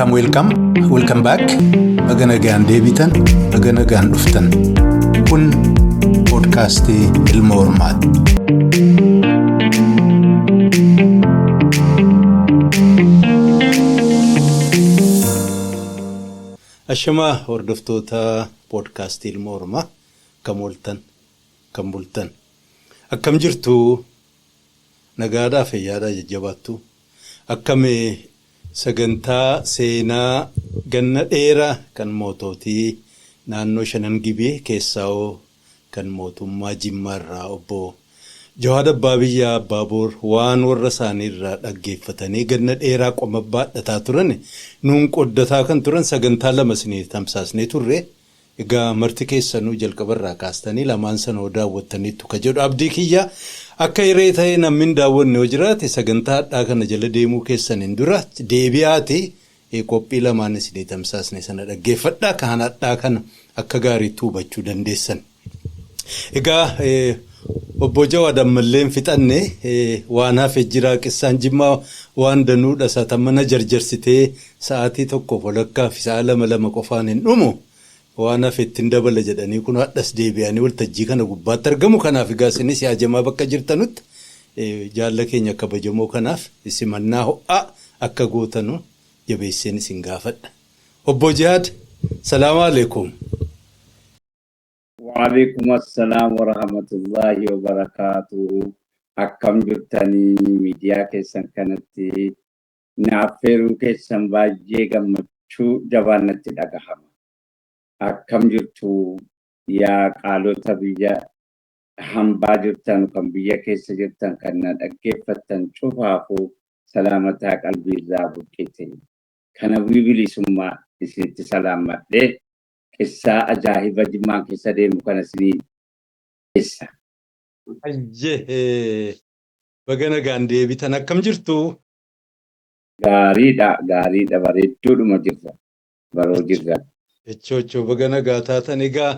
Welcome, welcome, welcome back. Baga nagaan deebitan, baga nagaan dhuftan. Kun poodkaastii Ilma Hormaati. Ashamaa hordoftoota poodkaastii Ilma Hormaa kam ooltan, kam bultan. Akkam jirtu nagaadhaa fayyaadhaa jajjabaattu. Akkam sagantaa seenaa ganna dheeraa kan mootootii naannoo Shanan Gibee keessaa'oo kan mootummaa Jimmaa irraa obbo Jawaad Abbaa Biyyaa Abbaaboor waan warra isaanii irraa dhaggeeffatanii ganna dheeraa qoma baadhataa turan nuun qoddataa kan turan sagantaa lama isinii tamsaasnee turre. Egaa marti keessanuu jalqaba irraa kaastanii lamaan sana hoo daawwattaniittu ka jedhu abdii kiyya. Akka hiree ta'ee namni hin daawwanne yoo jiraate sagantaa hadhaa kana jala deemuu keessaniin dura deebi'aati qophii lamaan isinii tamsaasne sana dhaggeeffadhaa kan hadhaa kana akka gaariitti hubachuu dandeessan. Egaa obbo Jawaad ammallee hin fixanne waan hafe jira qissaan Jimmaa waan danuudha isa mana jarjarsitee sa'aatii tokkoof walakkaa fi sa'a lama lama qofaan hin dhumu. Waan hafe ittiin dabala jedhanii kun hadhas deebi'anii waltajjii kana gubbaatti argamu. Kanaaf egaa isinis yaajamaa bakka jirtanutti jaalla keenya kabajamoo kanaaf simannaa ho'aa akka gootanu jabeesseen isin gaafadha. Obbo Jihaad, salaamu alaikum. Waalaikum assalaam wa rahmatullahi wa barakaatuh. Akkam jirtanii miidiyaa keessan kanatti naaf feeruu keessan baay'ee gammachuu jabaan natti dhagahama. Akkam jirtu yaa qaalota biyya hambaa jirtan kan biyya keessa jirtan kan na dhaggeeffattan cufaafuu salaamataa qalbii irraa buqqite. Kana bilisummaa isinitti salaammadhee qissaa ajaa'iba Jimmaan keessa deemu kana isinii keessa. Ayyee baga nagaan deebitan akkam jirtu? Gaariidha gaariidha bareedduudhuma jirra baroo jirra. Echochoo baga nagaa taatan egaa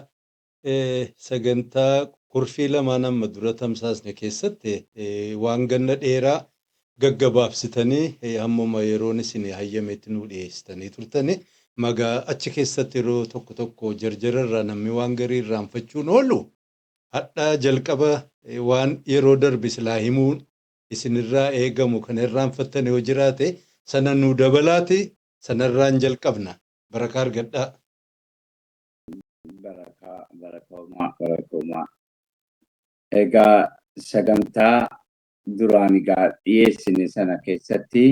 sagantaa kurfii lamaan amma dura tamsaasne keessatti waan ganna dheeraa gaggabaabsitanii hammuma yeroon isin hayyametti nu dhiyeessitanii turtani. Magaa achi keessatti yeroo tokko tokko jarjara irraa namni waan garii irraanfachuun oolu hadhaa jalqaba waan yeroo darbe silaa himuun isinirraa eegamu kan irraanfattan yoo jiraate sana nu dabalaati sanarraan jalqabna. Barakaa argadhaa. Barakaa barakoomaa barakoomaa. Egaa sagantaa duraan egaa dhiyeessine sana keessatti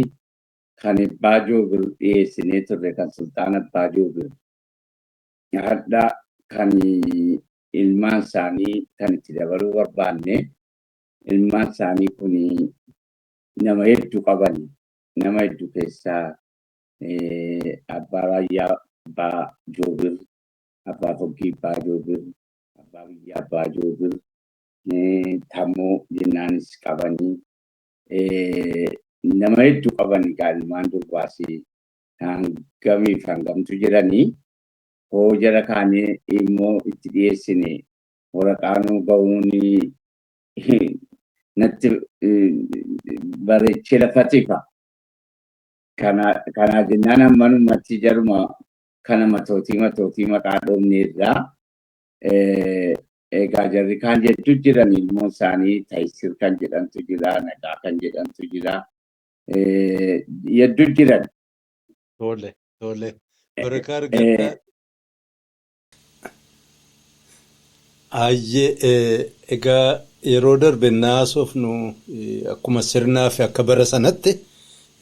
kan Abbaa Joobir dhiyeessinee turre kan Sultaan Abbaa Joobir hadha kan ilmaan isaanii kan itti dabaluu barbaanne ilmaan isaanii kun nama hedduu qaban nama hedduu keessaa Abbaa Raayyaa Abbaa Joobir Abbaa Foggii Abbaa Joobir Abbaa Biyyaa Abbaa Joobir Tammoo jennaanis qabanii nama hedduu qaban egaa ilmaan durbaas hangamiif hangamtu jiranii hoo jara kaanii immoo itti dhiyeessine waraqaanuu ga'uun natti bareechee lafa tifa. Kanaa jennaan ammanumatti jaruma kana matootii matootii maqaa dhoofne irraa egaa jarri kaan jechuu jiran ilmoo isaanii Taysir kan jedhamtu jira, Nagaa kan jedhamtu jira. Hedduu jiran. Tole, tole. Barakaa argadhaa. Ayyee egaa yeroo darbe naasofnu akkuma sirnaa fi akka bara sanatti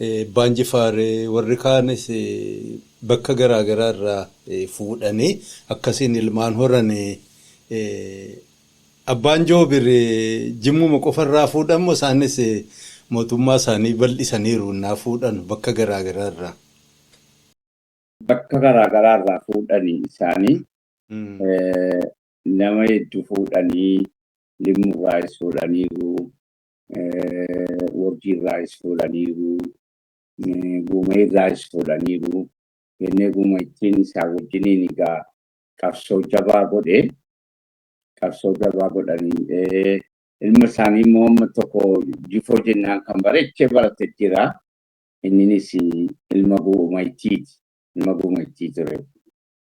Abbaan Jifaar warri kaanis bakka garaa garaa irraa fuudhanii akkasiin ilmaan horan Abbaan Joobir Jimmuma qofarraa fuudhan moo isaanis mootummaa isaanii bal'isaniiru innaa fuudhan bakka garaa garaa irraa? Bakka garaa garaa irraa fuudhanii isaanii nama hedduu fuudhanii Limmurraayis fuudhaniiru, Warjiirraayis fuudhaniiru, Guumeerraayis fuudhaniiru. Jennee Guumeettiin isaa wajjiniin egaa qabsoo jabaa godhe. Qabsoo jabaa godhanii ilma isaanii immoo amma tokko jifoo jennaan kan bareechee barate jira. Inninis ilma guumaytiiti. Ilma guumaytii ture.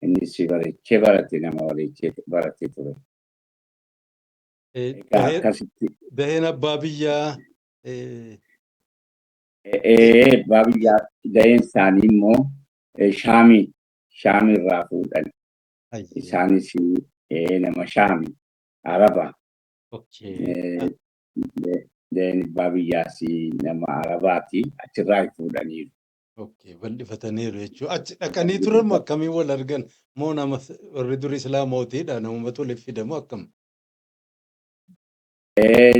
Innis bareechee barate, nama bareechee barate ture. Egaa akkasitti. Daheen abbaa biyyaa. Abbaa biyyaa daheen isaanii immoo Shaamii Shaamirraa fuudhan. Isaanis nama Shaami, Araba. Daheen abbaa biyyaas nama Arabaati. Achirraa fuudhaniiru. Bal'ifataniiru jechuudha. Achi dhaqanii turan moo akkamiin wal argan? Moo nama warri durii silaa mootiidha, namumatu waliif fidamoo akkam?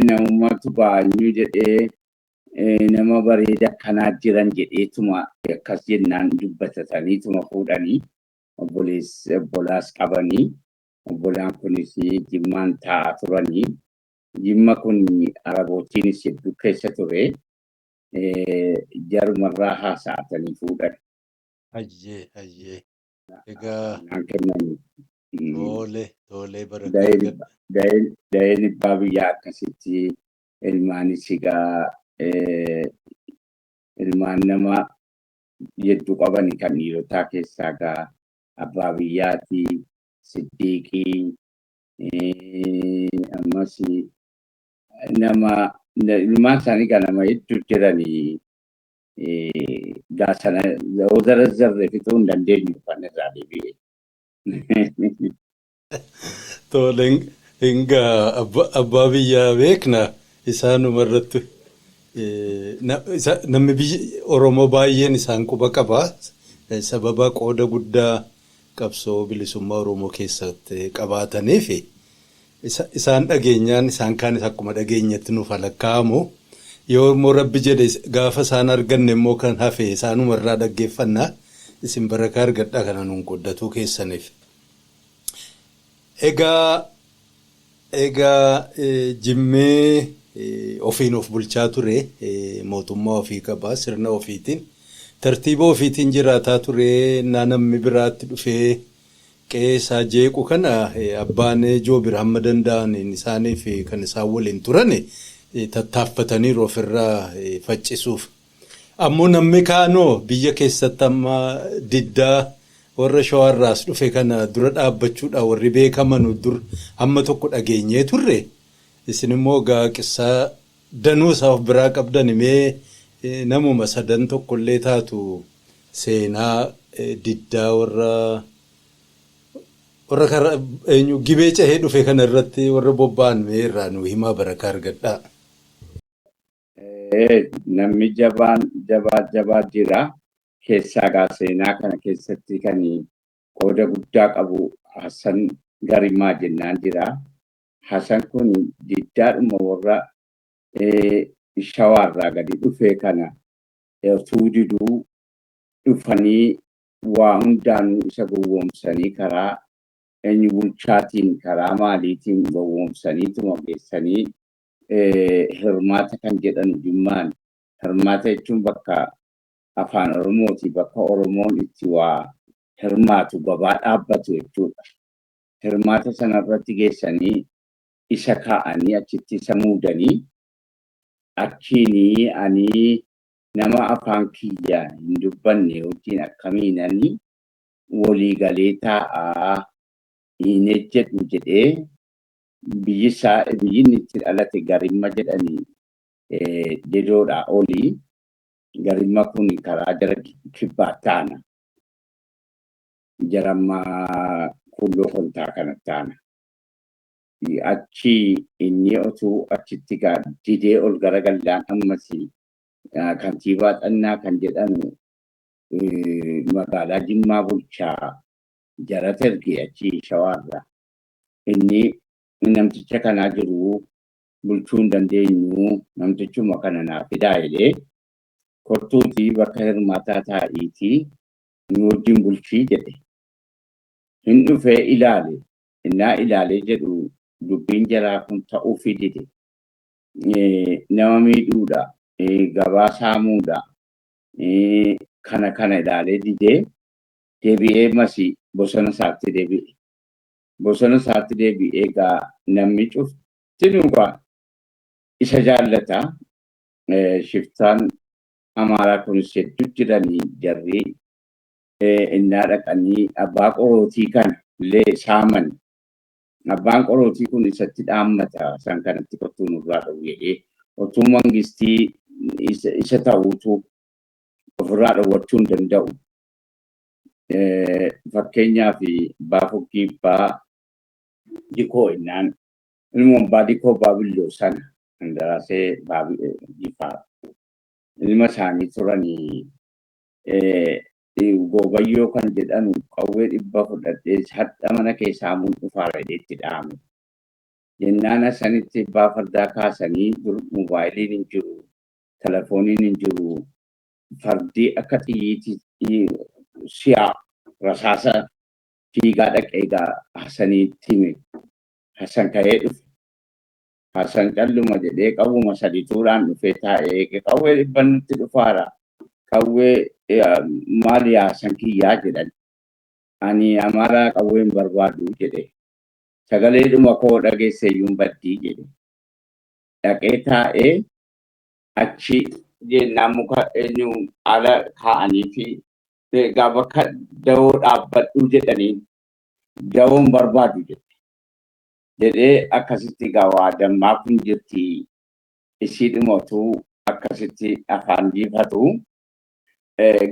Namumatu baanyuu jedhee, nama bareeda akkanaa jiran jedheetuma akkas jennaan dubbatataniituma fuudhanii, obbolaas qabanii, obbolaan kunis Jimmaan taa'aa turanii. Jimma kun Arabootiinis hedduu keessa ture. Jarumarraa haasa'atanii fuudhan. Hayyee, hayyee. Egaa. Naan kennanii. Tole, tole, barakaa. Daheen abbaa biyyaa akkasitti. Ilmaanis egaa ilmaan nama hedduu qabani. Kan dhiirotaa keessaa egaa abbaa biyyaati, Siddiiqii, ammas nama ilmaan isaanii egaa nama hedduu jiranii. Egaa sana yoo zarazarre fixuu hin dandeenyu, kan irraa deebi'e. Tole, egaa abbaa biyyaa beekna, isaanuma irratti namni biyya Oromoo baay'een isaan quba qaba. Sababa qooda guddaa qabsoo bilisummaa Oromoo keessatti qabaataniif isaan dhageenyaan isaan kaanis akkuma dhageenyatti nuuf lakkaa'amu. Yoo immoo Rabbi jedhe, gaafa isaan arganne immoo kan hafe isaanuma irraa dhaggeeffannaa. Isin barakaa argadhaa kana nuun qoddatuu keessaniif. Egaa Jimmee ofiin of bulchaa ture, mootummaa ofii qaba, sirna ofiitiin, tartiiba ofiitiin jiraataa ture. Namni biraatti dhufee qe'ee isaa jeequ kana abbaan Joobir hamma danda'aniin isaaniif kan isaan waliin turan tattaaffataniiru ofirraa faccisuuf. Ammoo namni kaanoo biyya keessatti amma diddaa warra Shawaarraas dhufe kana dura dhaabbachuudhaan warri beekaman dur hamma tokko dhageenyee turre. Isin immoo egaa qissaa danuu isaa of biraa qabdan, mee namuma sadan tokkollee taatu seenaa diddaa warra karaa eenyu Gibee cehee dhufe kana irratti warra bobba'an mee irraa nu himaa, barakaa argadhaa. Namni jabaan jabaa jabaa jira. Keessaa gaa seenaa kana keessatti kan qooda guddaa qabu Hassan Garimaa jennaan jira. Hassan kun diddaadhuma warra Shawaarraa gadi dhufe kana utuu diduu dhufanii waa hundaanuu isa gowwoomsanii, karaa eenyu bulchaatiin, karaa maaliitiin gowwoomsaniituma geessanii hirmaata kan jedhan Jimmaan. Hirmaata jechuun bakka afaan Oromooti, bakka Oromoon itti waa hirmaatu, gabaa dhaabbatu jechuudha. Hirmaata sanarratti geessanii isa kaa'anii, achitti isa muudanii, achiinii ani nama afaan kiyya hin dubbanne wajjin akkamiinani walii galee taa'aa hin ejjedhu jedhee, biyyi isaa, biyyi inni itti dhalate Garimma jedhanii, Dedoodhaa olii. Garimma kun karaa jara kibbaa taana. Jaramma kulloo kontaa kana taana. Achi inni otuu achitti didee ol garagallaan ammas kantiibaa Xannaa kan jedhamu magaalaa Jimmaa bulchaa jarata erge achi Shawaarraa. Inni namticha kanaa jiru bulchuu hin dandeenyu, namtichuma kana naa fidaa jedhee, kottuutii bakka hirmaataa taa'iitii nu wajjin bulchii jedhe. Hin dhufee ilaale. Innaa ilaalee jedhu dubbiin jaraa kun ta'uufii dide. Nama miidhuudha. Gabaa saamuudha. Kana kana ilaalee didee deebi'ee masii bosona isaatti deebi'e. Bosona isaatti deebi'ee egaa namni cuftinuu isa jaallata. Shiftaan Amaaraa kunis hedduu jiranii jarri innaa dhaqanii abbaa qorootii kana illee saaman. Abbaan qorootii kun isatti dhaammata isaan kanatti qottuu nurraa dhowwu jedhee otuu mangistii isa ta'uutu ofirraa dhowwachuu hin danda'u. Fakkeenyaaf abbaa fokkii abbaa dikoo innaan ilmoo abbaa dikoo baabilloo sana handaraasee jifaa ilma isaanii turanii goobayyoo kan jedhamu qawwee 100 fudhadhee hadha mana keessaa mun dhufaara jedheetti dhaame. Jennaan sanitti abbaa fardaa kaasanii dur moobaayiliin hin jiru, telefooniin hin jiru, fardi akka xiyyiitti si'a rasaasa fiigaa dhaqee egaa Hasaniitti hime. Hasan ka'ee dhufe. Hasan calluma jedhee qawwuma sadituudhaan dhufee taa'ee qawwee 100 nutti dhufaara. Qawwee maal yaa Hasan kiyyaa jedhan. Ani Amaaraa qawwee hin barbaadu jedhe. Sagalee dhuma koo dhageesse iyyuu hin baddii jedhe. Dhaqee taa'ee achi jennaan muka eenyu ala kaa'anii fi egaa bakka dawoo dhaabbadhu jedhanii dawoo hin barbaadu jedhe. Jedhee akkasitti egaa waa dammaa kun jirti isii dhumatu akkasitti afaan jiifatu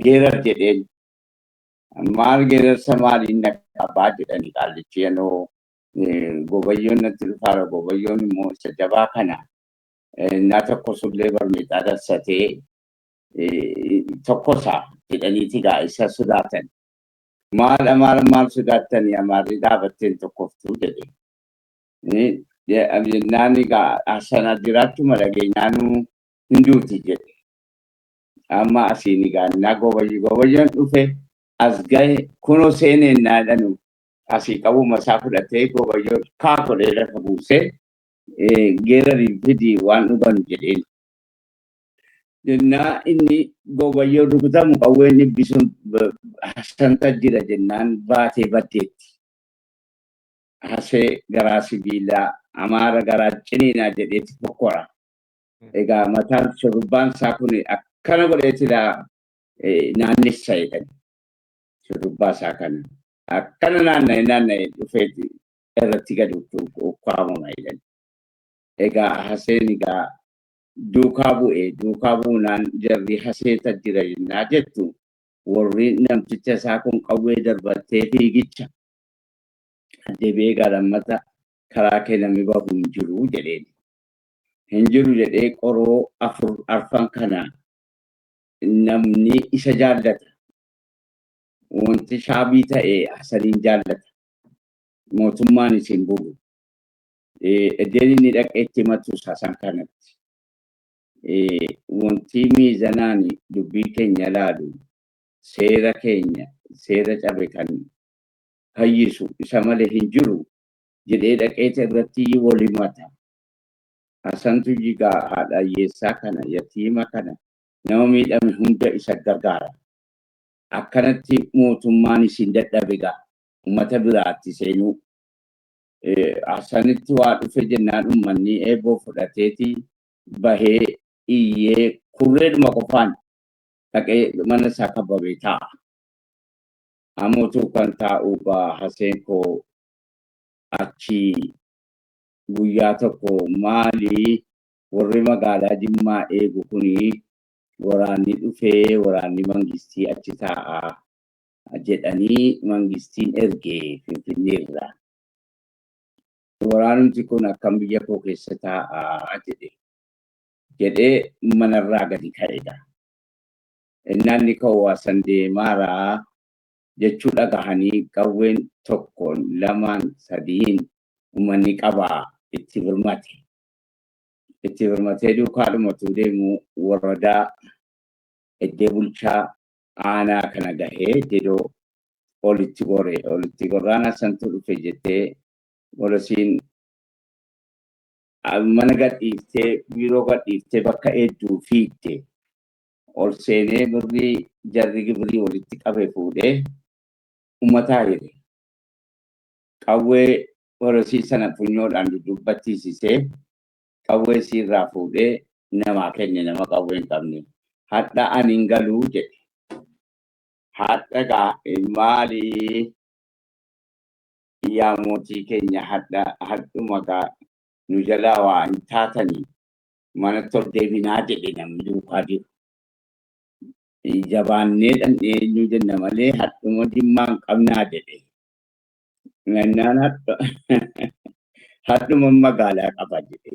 geerar jedheen. Maal geerarsa maaliin na qabaa jedhani qaallichi yeroo gobayyoon natti dhufaara gobayyoon immoo isa jabaa kana naa tokko sullee barmeexaa darsatee tokkosa jedhaniiti gaa isa sodaatan. Maal amaara maal sodaattanii amaarri dhaabatteen tokkoftuu jedhe. Jennaan egaa sana jiraachuma dhageenyaanuu hin duuti jedhe. Amma asiin egaa innaa gobayyoon dhufe as gahe kunoo seeneen naa jedhanu asii qabuma isaa fudhatee gobayyoon kaa godhee lafa buusee geerariin fidi waan dhugan jedheen. Jennaa inni gobayyoon rukutamu qawween dhibbi sun Hasanta jira jennaan baatee baddeetti. Hasee garaa sibiilaa Amaara garaa ciniinaa jedheetti fokkora. Egaa mataan shurrubbaan isaa kun akkana godheeti naannessa jedhan. Shurrubbaa isaa kana akkana naanna'e naanna'e dhufeeti irratti gad ukkaamama jedhan. Egaa Haseen egaa duukaa bu'ee duukaa buunaan jarri Haseeta jira jennaa jettu warri namticha isaa kun qawwee darbattee fiigicha deebi'ee egaa lammata karaa kee namni bahu hin jiru jedheen. Hin jiru jedhee qoroo 4 kana namni isa jaallata. Wanti shaabii ta'e Hasaniin jaallata. Mootummaan isin bulu. Iddeen inni dhaqee itti himatus Hasan kanatti. Wanti miizanaan dubbii keenya laalu seera keenya seera cabe kan fayyisu isa malee hin jiru jedhee dhaqeeta irratti wal himata. Hasantu jigaa haadha hiyyeessaa kana yatiima kana nama miidhame hunda isa gargaara. Akkanatti mootummaan isin dadhabe gaa uummata biraatti seenuu. Hasanitti waa dhufe jennaan uummanni eeboo fudhateeti bahee iyyee kurreedhuma qofaan dhaqee mana isaa kababee taa'a. Amootuu kan taa'u gaa Haseen koo achi guyyaa tokko maali warri magaalaa Jimmaa eegu kuni waraanni dhufee waraanni mangistii achi taa'a jedhanii mangistiin ergee Finfinneerraa. Waraanumti kun akkam biyya koo keessa taa'a jedhe jedhee manarraa gadi ka'edha. Innaan ni ka'u Hasan deemaaraa jechuu dhagahanii qawween 1 2 3 uummanni qabaa itti birmate. Itti birmatee duukaadhumatu deemu waradaa iddee bulchaa aanaa kana gahee jedhoo olitti gore olitti gorraan Hasantu dhufe jettee Molosiin mana gadhiiftee biiroo gadhiiftee bakka hedduu fiigde ol seenee birrii jarri gibirii walitti qabe fuudhee uummataa hire. Qawwee Molosii sana funyoodhaan dudduubbattiisisee qawwee siirraa fuudhee namaa kenne nama qawwee hin qabne. Hadha ani hin galuu jedhe. Hadha gaa maalii yaa mootii keenya hadha hadhuma gaa nu jalaa waa hin taatanii manatti ol deebinaa jedhe namni duukaa jiru. Jabaannee dhandhee eenyu jenna malee hadhuma Jimmaa hin qabnaa jedhe. Nannaan hadhuma magaalaa qaba jedhe.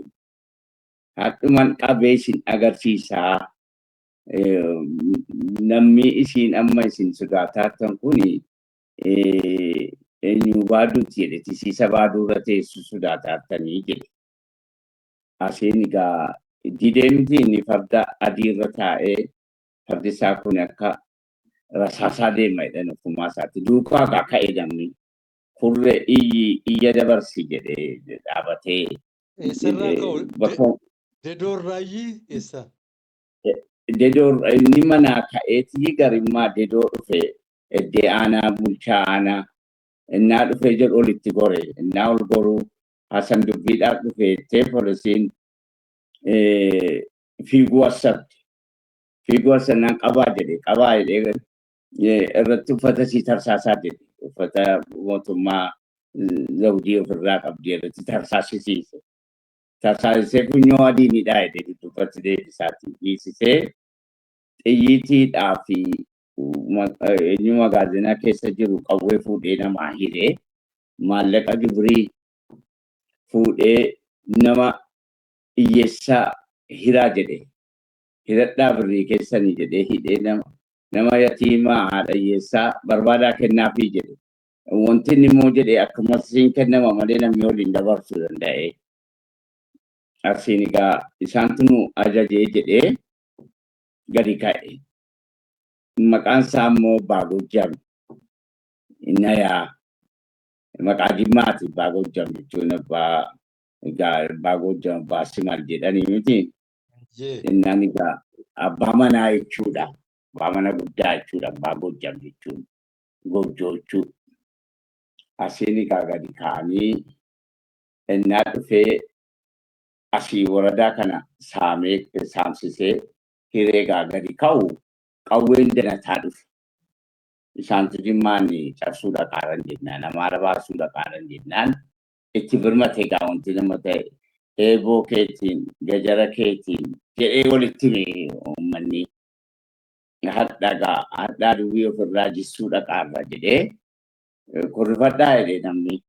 Hadhuman qabee isin agarsiisaa. Namni isin amma isin sodaataatan kuni eenyu baaduuti jedhe, tisiisa baaduurra teessu sodaataatanii jedhe. Asiin egaa didee miti, inni farda adiirra taa'ee fardi isaa kun akka rasaasaa deema jedhan ofumaa isaatti. Duukaa egaa ka'e namni. Kurree iyyi iyya dabarsi jedhee dhaabatee. Eessarraa ka'u? Dedoorraayyii eessa? Dedoo inni manaa ka'eetii garimmaa Dedoo dhufe, eddee aanaa bulchaa aanaa innaa dhufee jedhu olitti gore. Innaa ol goruu Hasan dubbiidhaaf dhufe jettee poolisiin fiiguu assabde. Fiiguu assannaan qabaa jedhe, qabaa jedhee irratti uffata sii tarsaasaa jedhe, uffata mootummaa zawdii ofirraa qabdi irratti tarsaasisiise. Tarsaasisee funyoo adiinidha jedhee duddubbatti deebisaati. Dhiisisee xiyyiitiidhaa fi eenyu magaazina keessa jiru qawwee fuudhee namaa hiree, maallaqa gibirii fuudhee nama hiyyeessaa hiraa jedhe. Hiradhaa birrii keessanii jedhee hidhee nama yatiimaa haadha hiyyeessaa barbaadaa kennaafii jedhe. Wanti inni immoo jedhe akkuma siin kennama malee namni waliin dabarsuu danda'e. Asiin egaa isaantu nu ajajee jedhee gadi ka'e. Maqaan isaa immoo Baagojjam. Nayaa maqaa Jimmaati Baagojjam jechuun, abbaa egaa Baagojjam abbaa Simal jedhanii miti. Innaan egaa abbaa manaa jechuudha. Abbaa mana guddaa jechuudha abbaa Gojjam jechuun. Gojjoo jechuudha. Asiin egaa gadi ka'anii innaa dhufee asii waradaa kana saamee saamsisee hiree egaa gadi ka'u qawween danataa dhufe. Isaantu Jimmaan cabsuu dhaqaaran jennaan, Amaara baasuu dhaqaaran jennaan itti birmate. Egaa wanti nama ta'e eeboo keetiin gajara keetiin jedhee walitti hime uummanni. Hadhaa hadhaa duwwii ofirraa jissuu dhaqaarra jedhee kurrifadhaa jedhee namni.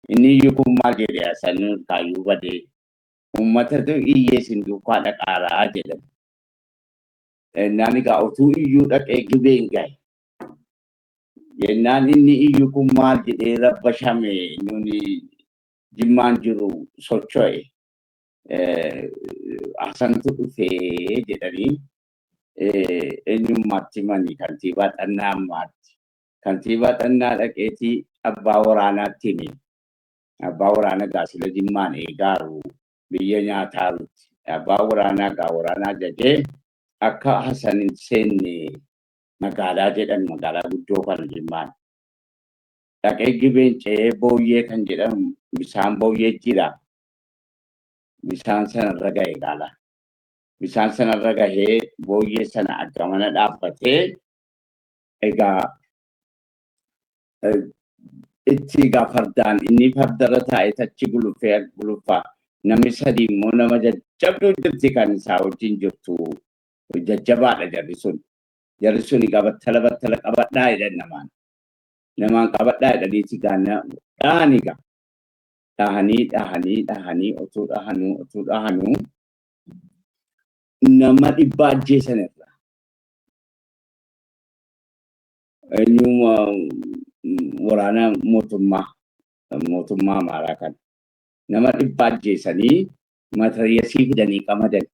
Inni iyyuu kun maal jedhee asanii kaayyuu badee uummatatu iyyee isin duukaa dhaqaaraa jedhan. Naan egaa utuu iyyuu dhaqee Gibeen gahe. Jennaan inni iyyuu kun maal jedhee rabbashame, nuni Jimmaan jiru socho'e. Hasantu dhufee jedhanii eenyummaatti himanii kantiibaa Xannaa ammaatti. Kantiibaa Xannaa dhaqeetii abbaa waraanaatti hime. Abbaa waraanaa gaasila Jimmaan eegaaru biyya nyaataarutti. Abbaa waraanaa gaa waraanaa ajajee akka Hasan hin seenne magaalaa jedhan, magaalaa guddoo kana Jimmaan. Dhaqee Gibeen ce'ee Booyyee kan jedhamu bishaan Booyyee jira. Bishaan sanarra ga'e gaala. Bishaan sanarra gahee booyyee sana akka mana dhaabbatee egaa itti egaa fardaan inni fardarra taa'ee achi gulufee guluffaa, namni sadii immoo nama jajjabduu jirti kan isaa wajjin jirtu, jajjabaadha jarri sun. Jarri sun egaa battala battala qabadhaa jedhan namaan. Namaan qabadhaa jedhaniiti gaana dhahanii egaa. Dhahanii dhahanii dhahanii utuu dhahanuu utuu dhahanuu nama 100 ajjeesan irra. Eenyuma waraana mootummaa Amaaraa kana. Nama 100 ajjeesanii matariyasii fidanii qamadan.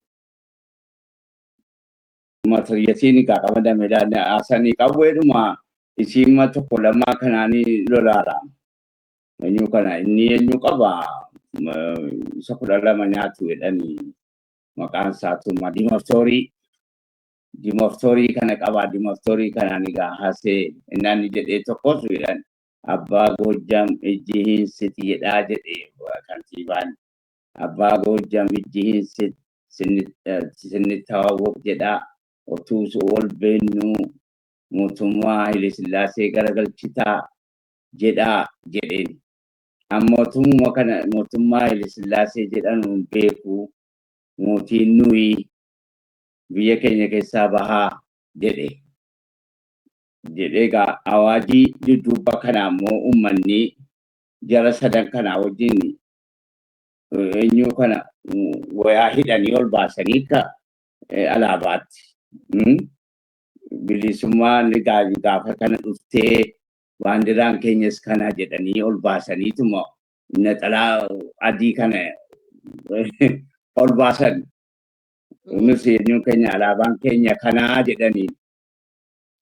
Matariyasiin egaa qamadame haasanii qawweedhuma isiima tokko lamaa kanaanii lolaara. Eenyu kana inni eenyu qaba isa 12 nyaatu jedhanii, maqaan isaa tuma Dimaftoorii. Dimaftoorii kana qaba, Dimaftoorii kanaan egaa haasee innaan jedhee tokkos jedhan, abbaa Goojjam ijji hin siti jedhaa jedhe kantiibaan. Abbaa Goojjam ijji hin sit sinni tawawwaq jedhaa. Otuu ol beennuu mootummaa Haile Sillaasee garagalchitaa jedhaa jedheen. Mootummaa kana mootummaa Haile Sillaasee jedhan hin beeku, mootiin nuyi biyya keenya keessaa bahaa jedhe. Jedhee egaa awaajii dudduuba kana immoo uummanni jara sadan kanaa wajjin eenyu kana wayaa hidhanii ol baasanii akka alaabaatti. Bilisummaan gaafa kana dhuftee baandiraan keenyas kana jedhanii ol baasaniituma naxalaa adii kana ol baasan. Nus eenyuun keenya alaabaan keenya kanaa jedhanii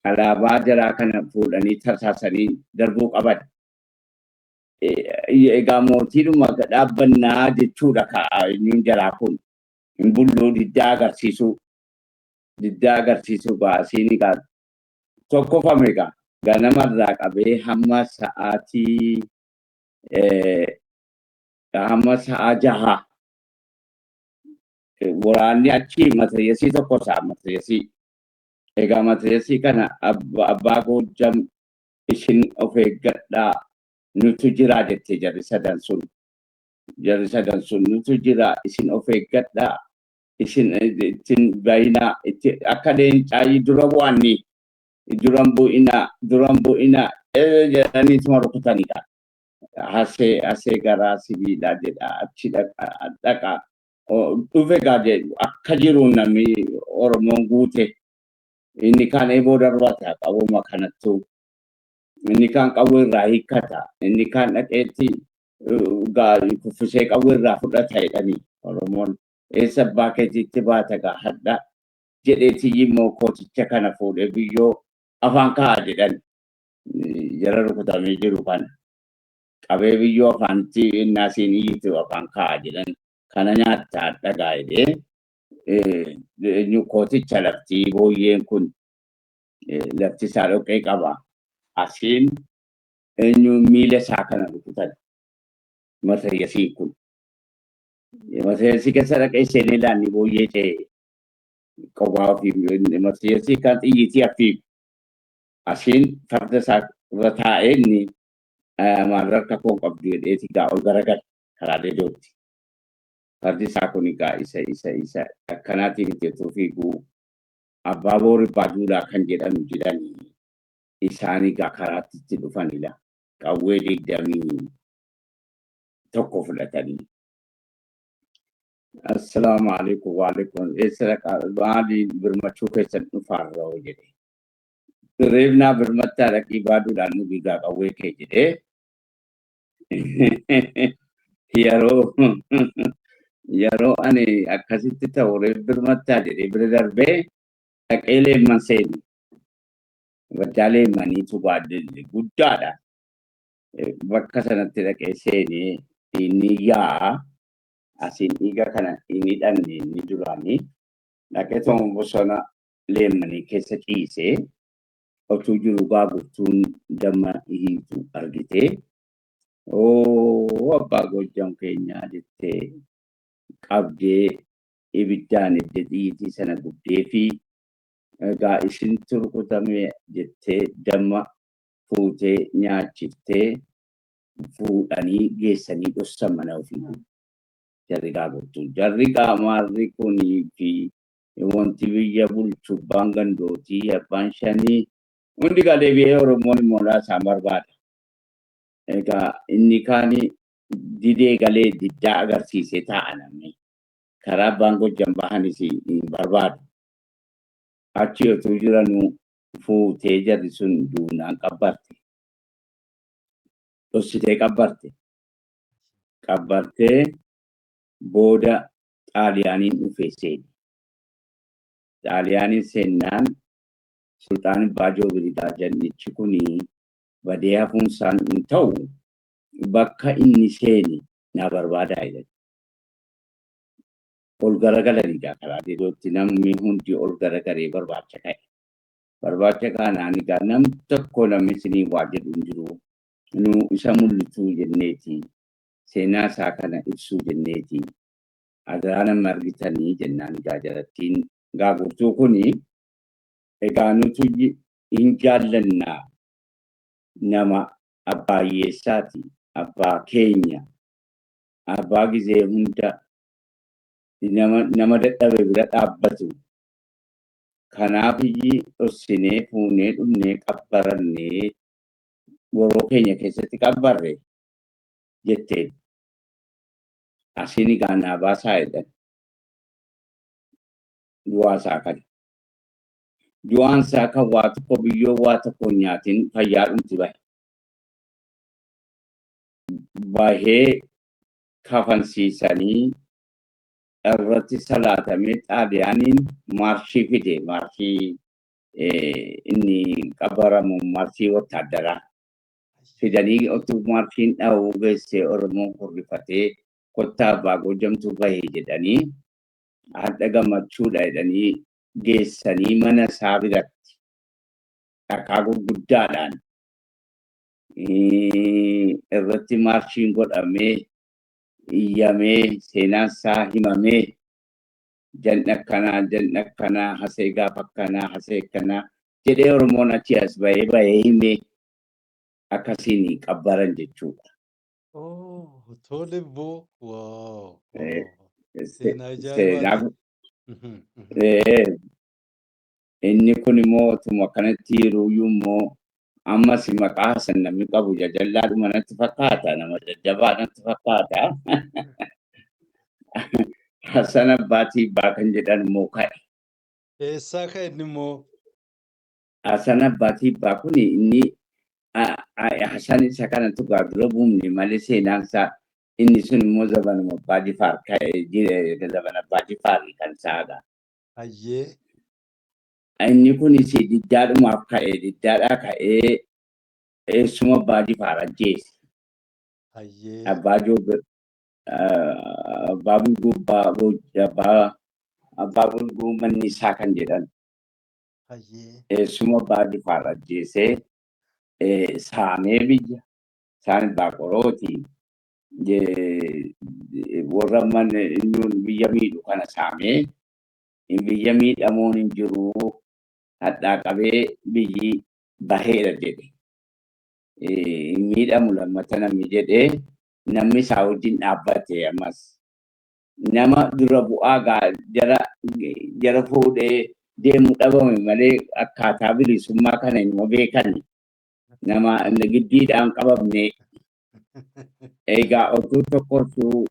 alaabaa jaraa kana fuudhanii tarsaasanii darbuu qaban. Egaa mootiidhuma dhaabbannaa jechuudha eenyuun jaraa kun hin bulluu diddaa agarsiisuu. Diddaa agarsiisuu baasiin egaa tokkofame egaa ganamarraa qabee hamma sa'aatii hamma sa'a 6 waraanni achi matayyasii tokko isaa matayyasii. Egaa matayyasii kana abbaa Goojjam isin of eeggadhaa nutu jira jettee jarri sadan sun. Jarri sadan sun nutu jira, isin of eeggadhaa, isin ittiin bayinaa, akka leencaa dura bu'anni duran bu'inaa duran bu'inaa jedhaniituma rukutanidha. Hasee hasee garaa sibiilaa jedha achi dhaqa dhufe gaa jedhu akka jiru namni Oromoon guute. Inni kaan eeboo darbata qabuma kanattuu, inni kaan qawwee irraa hiikkata, inni kaan dhaqeetti kuffisee qawwee irraa fudhata jedhanii Oromoon eessa abbaa keetiitti baata gaa hadha jedheetii immoo kooticha kana fuudhee biyyoo afaan kaa'a jedhan jara rukutamee jiru kana qabee biyyoo afaanitti innaasiin iyyitu afaan kaa'a jedhan kana nyaattaa dhagaa jedhee eenyu kooticha lafti booyyeen kun lafti isaa dhoqqee qaba. Asiin eenyu miila isaa kana rukutan matayyasiin kun. Matayyasii keessa dhaqee seenee laanni booyyee ce'e qophaa ofii matayyasii kan xiyyiitii affiigu. Asiin farda isaa irra taa'ee inni maal harka koo qabdu jedheeti gaa ol garagala karaa dedootti. Fardi isaa kun egaa isa isa isa akkanaatiin itti fiiguu abbaa booribbaa duulaa kan jedhamu jiranii isaan egaa karaatti itti dhufanidha. Qawwee 21 fudhatanii. Assalaamu alaikum wa alaikum. Eessa dhaqaa maaliin birmachuu keessan dhufaarra hoo jedhe. Reebnaa birmattaa dhaqii baaduudhaan nu gigaa qawwee kee jedhee yeroo yeroo ani akkasitti ta'u reef birmattaa jedhee bira darbee dhaqee leemman seeni. Baddaa leemmaniitu baadde guddaadha. Bakka sanatti dhaqee seenee inni yaa'a. Asiin dhiiga kana inni dhanne inni duraanii dhaqee tooma bosona leemmanii keessa ciisee otuu jiru gaagurtuun damma hiitu argitee oo abbaa Goojjam keenyaa jettee qabdee ibiddaan edde xiyyitii sana gubdee fi egaa isintu rukutame jettee damma fuutee nyaachiftee fuudhanii geessanii dhossan mana ofii. Jarri gaagurtuun. Jarri gaamaarri kunii fi wanti biyya bulchu abbaan gandootii abbaan shanii hundi gaa deebi'ee Oromoon immoo isaan barbaada. Egaa inni kaani didee galee diddaa agarsiisee taa'a namni. Karaa abbaan Gojjam bahanis hin barbaadu. Achi otuu jiranuu fuutee jarri sun duunaan qabbarte. Dhossitee qabbarte. Qabbartee booda Xaaliyaaniin dhufee seene. Xaaliyaaniin seennaan Sultaan Abbaa Joobiriidhaa jannichi kuni badee hafuun isaan hin ta'u bakka inni seene naa barbaadaa jedhan. Ol garagalaniidha karaa dedootti namni hundi ol garagaree barbaacha ka'e. Barbaacha kanaan egaa nam tokko namni isinii waa jedhu hin jiru. Nu isa mul'isuu jenneeti. Seenaa isaa kana ibsuu jenneeti. Adaraa nama argitanii jennaan egaa jarattiin gaagurtuu kuni Egaa nutu hin jaallannaa nama abbaa hiyyeessaati, abbaa keenya, abbaa gizee hunda nama dadhabe bira dhaabbatu. Kanaaf iyyi dhossinee fuunee dhumnee qabbarannee waroo keenya keessatti qabbarre jetteen. Asiin egaa naa baasaa jedhan. Du'aa isaa kana. Du'aan isaa kan waa tokko biyyoo waa tokko hin nyaatin fayyaa dhumti bahe. Bahee kafansiisanii irratti salaatamee Xaaliyaaniin maarshii fide, maarshii inni qabbaramu maarshii wattaaddaraa fidanii otuu maarshiin dha'uu geessee Oromoon kurrifatee kottaa abbaa Goojamtu bahe jedhanii hadha gammachuudha jedhanii geessanii mana isaa biratti dhakaa gurguddaadhaan irratti maarshiin godhamee iyyamee seenaan isaa himamee jalli akkanaa jalli akkanaa hasee gaafa akkanaa hasee akkanaa jedhee Oromoon achi as bahee bahee himee akkasiin qabbaran jechuudha. Oh, tole boo. Wow. Seenaa ajaa'ibaati. Inni kun immoo otuma akkanatti jiruyyuu immoo ammas maqaa Hasan namni qabu jajallaadhuma natti fakkaata, nama jajjabaa natti fakkaata. Hasan Abbaa Tiibbaa kan jedhan immoo ka'e. Eessaa ka'e inni immoo? Hasan Abbaa Tiibbaa kun inni Hasan isa kanatu gaa dura buufne malee seenaan isaa inni sun immoo zabanuma Abbaa Jifaar ka'e, zabana Abbaa Jifaar kan isaadha. Hayyee. Inni kunis diddaadhumaaf ka'e, diddaadhaa ka'ee eessuma Abbaa Jifaar ajjeese. Hayyee. Abbaa Joobir, Abbaa Bulguu, Abbaa Bulguu Manniisaa kan jedhan. Hayyee. Eessuma Abbaa Jifaar ajjeesee saamee biyya isaan Abbaa Qorooti. Warra mana biyya miidhu kana saamee biyya miidhamuun hin jiru hadhaa qabee biyyi baheera jedhe. Hin miidhamu lammata namni jedhee namni isaa wajjin dhaabbate ammas. Nama dura bu'aa jara fuudhee deemu dhabame malee akkaataa bilisummaa kana hin beekan. Nama giddiidhaan qabamne. Egaa otuu tokkotu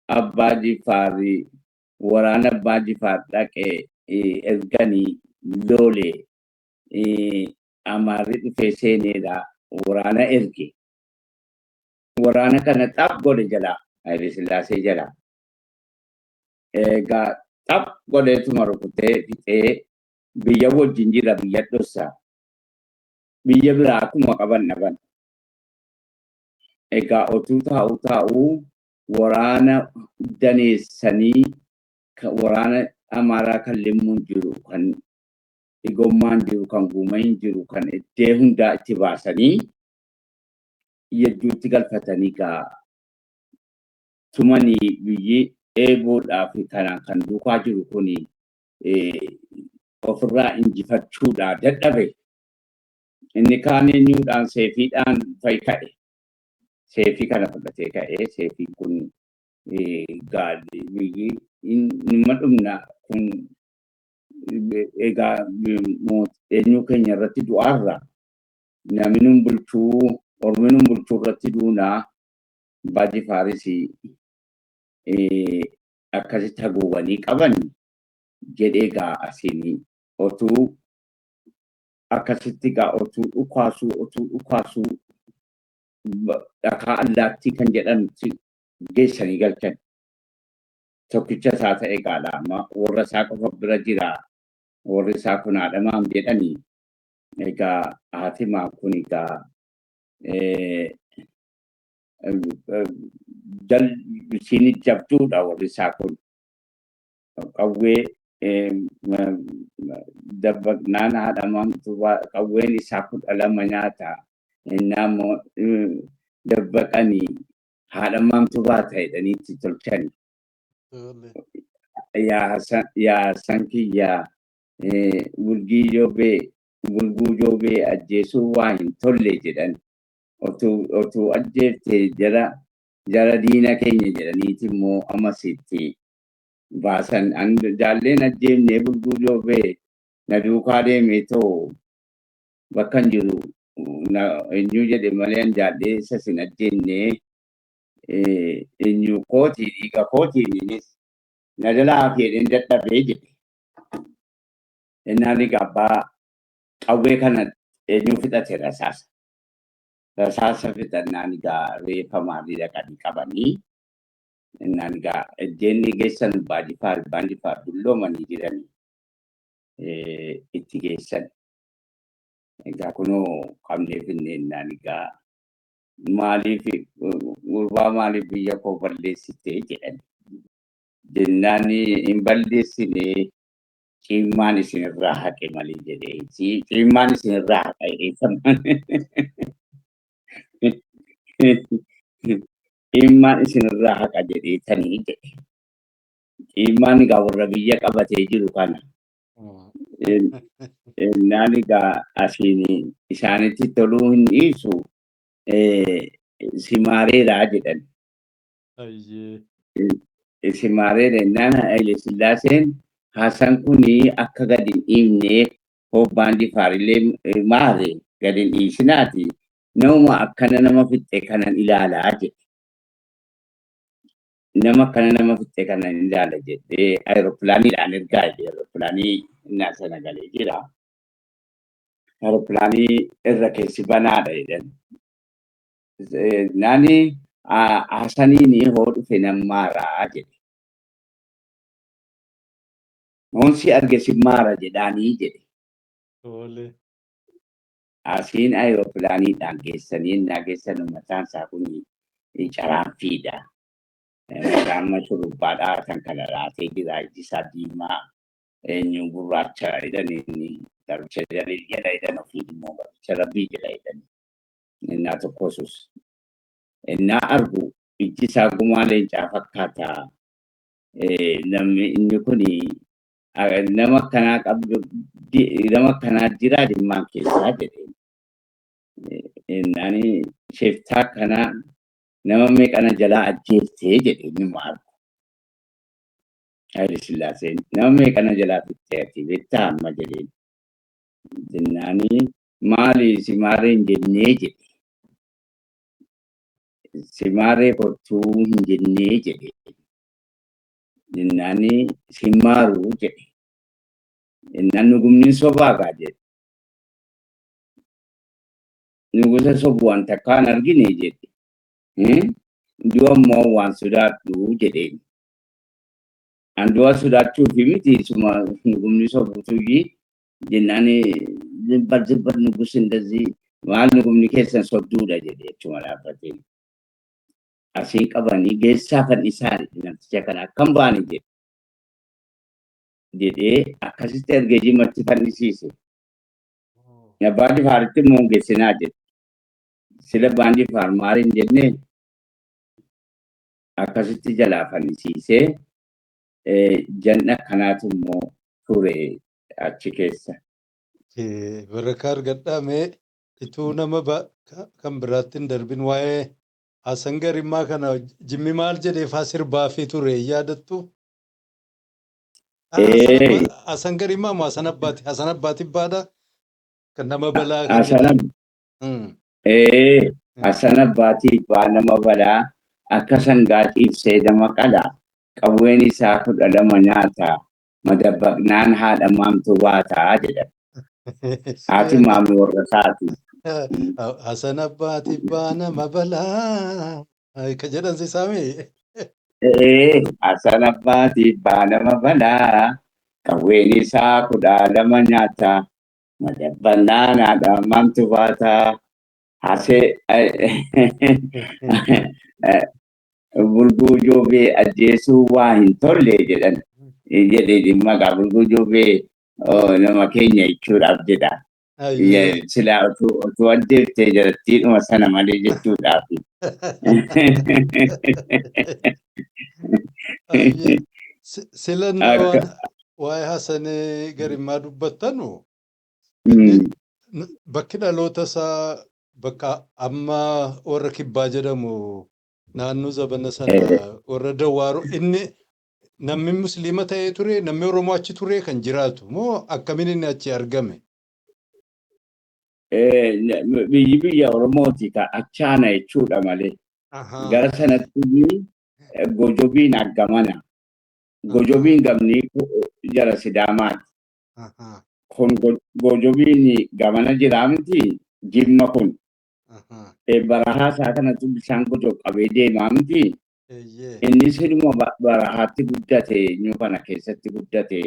Abbaa Jifaarri waraana Abbaa Jifaar dhaqee erganii loolee Amaarri dhufee seeneedha waraana erge. Waraana kana xaph godhe jalaa Haayile Sillaasee jalaa. Egaa xaph godheetuma rukutee fixee biyya wajjin jira biyya dhossaa. Biyya biraa akkuma qaban dhaban. Egaa otuu taa'u taa'uu waraana daneessanii waraana Amaaraa kan Limmuun jiru, kan Igommaan jiru, kan Guumayin jiru, kan iddee hundaa itti baasanii yedduutti galfatanii gaa tumanii biyyi eeboodhaa fi kanaan kan duukaa jiru kuni ofirraa injifachuudhaa dadhabe. Inni kaan eenyuudhaan seefiidhaan fa'i ka'e. Seefii kana fudhatee ka'ee seefiin kun biyyi dhimma dhumna kun egaa eenyuu keenya irratti du'aarra namni nun bulchuu ormi nun bulchuu irratti duunaa Abbaa Jifaaris akkasitti haguuganii qaban jedhee gaa asiin otuu akkasitti gaa otuu dhukaasuu dhakaa allaattii kan jedhamti geessanii galchan. Tokkicha isaa ta'e gaadha amma warra isaa qofa bira jira warri isaa kun haadhamaam jedhanii egaa haati maa kun egaa isiin jabduudha warri isaa kun qawwee dabbaqnaan haadhamaan qawween isaa 12 nyaata innaa immoo dabbaqanii haadhamaamtu baata jedhanii itti tolchani. Yaa Hasan kiyyaa Bulgii Joobee Bulguu Joobee ajjeesuu waa hin tolle jedhan. Otuu ajjeefte jara diina keenya jedhaniiti immoo ammasitti baasan. Jaalleen ajjeefnee Bulguu Joobee na duukaa deemee too bakka hin jiru eenyu jedhe malee an jaallee isa sin ajjeefnee eenyu kootii dhiiga kootiin innis na jalaa hafeedheen dadhabee jedhe. Innaan egaa abbaa qawwee kana eenyu fixate rasaasa. Rasaasa fixannaan egaa reeffa maalii dhaqanii qabanii innaan egaa iddeen geessan Abbaa Jifaar Jifaar dulloomanii jiran itti geessan. Egaa kunoo qabnee finne innaan egaa maaliif gurbaa maaliif biyya koo balleessite jedhan. Jennaan hin balleessine ciimmaan isinirraa haqe malee jedhee ciimmaan isinirraa haqa ciimmaan isinirraa haqa jedheetanii jedhe. Ciimmaan egaa warra biyya qabatee jiru kana. Innaan egaa asiin isaanitti toluu hin dhiisu simaareeraa jedhan. Simaareera innaan Haile Sillaaseen Hasan kuni akka gadi hin dhiifneef hobbaan Jifaarillee maare gadi hin dhiisinaati. Nama akkana nama fixxe kanan ilaalaa jedhe. Nama akkana nama fixxe kanan ilaala jedhee aeropilaaniidhaan ergaa jedhe. Aeropilaanii innaa sana galee jira. Aeropilaanii irra keessi banaadha jedhan. Naani Hasaniin hoo dhufe nan maaraa jedhe. Hoonsi arge si maara jedhaanii jedhe. Asiin aeropilaaniidhaan geessanii innaa geessan mataan isaa kun caraanfiidha. Mataan shurrubbaadhaa kan kana raatee jira. Iji isaa diimaa eenyu gurraacha jedhanii garbicha jedha jedhan ofiin immoo garbicha rabbii jedha jedhan. Innaa tokkosus. Innaa argu iji isaa gumaa leencaa fakkaata. Namni inni kun nama akkanaa qabdu nama akkanaa jira jimmaan keessaa jedhe. Innaan shiftaa akkanaa nama meeqana jalaa ajjeeftee jedhe inni argu. Haile Sillaaseen nama meeqana jalaa fixxee ati beektaa amma jedheen. Jennaani maali simaaree hin jennee jedhe. Simaaree kottuu hin jennee jedhe. Jennaani simaaruu jedhe. Innaan nugumni sobaa gaa jedhe. Nugusa sobu waan takkaan argine jedhe. Du'a immoo waan sodaadhu jedheen. An du'a sodaachuufi miti suma nugumni sobutuyyii jennaan zibbar zibbar nugus እንደዚህ maal nugumni keessan sobduudha jedhe jechuma dhaabbateen. Asiin qabanii geessaa fannisaa namticha kana akkam baane jedhe. Jedhee akkasitti ergee jimmatti fannisiise. Abbaa Jifaaritti immoo hin geessinaa jedhe. Sila abbaan Jifaar maal hin jennee akkasitti jalaa fannisiisee janna akkanaatu immoo ture achi keessa. Barakaa argadhaa mee ituu nama kan biraatti hin darbin waa'ee Hasan Garimmaa kana Jimmi maal jedhee faa sirbaa fi ture yaadattu? Hasan Garimmaa moo Hasan Abbaati? Hasan Abbaati Abbaadha. Kan nama balaa kan jedhan. Hasan Abbaatii Abbaa nama balaa akka sangaa ciibsee nama qala. Qawween isaa 12 nyaata. Madabbaqnaan haadha maamtu baataa jedha. Haati maamni warra isaati. Hasan Abbaatii Abbaa nama balaa ka jedhan si saamee? Hasan Abbaatii Abbaa nama balaa. Qawween isaa 12 nyaata. Madabbaqnaan haadha maamtu baataa. Hasee Bulguu Joobee ajjeesuu waa hin tolle jedhan. Jedhee dhimma egaa Bulguu Joobee nama keenya jechuudhaaf jedha. Silaa utuu ajjeeftee jalattiidhuma sana malee jechuudhaaf. Sila Waa'ee Hasanee Garimmaa dubbattanu bakki dhaloota isaa bakka amma warra kibbaa jedhamu naannoo zabana sana warra Dawwaaroo inni namni musliima ta'ee ture, namni Oromoo achi ture kan jiraatu moo akkamiin inni achi argame? Biyyi biyya Oromooti achaana jechuudha malee. Gara sanatti gojobiin argamana. Gojobiin gamni jara Sidaamaati. Kun gojobiin gamana jiraa miti Jimma kun. Barahaa isaa kanatu bishaan gojob qabee deemaa miti. Innis hidhuma barahaatti guddate, eenyu kana keessatti guddate,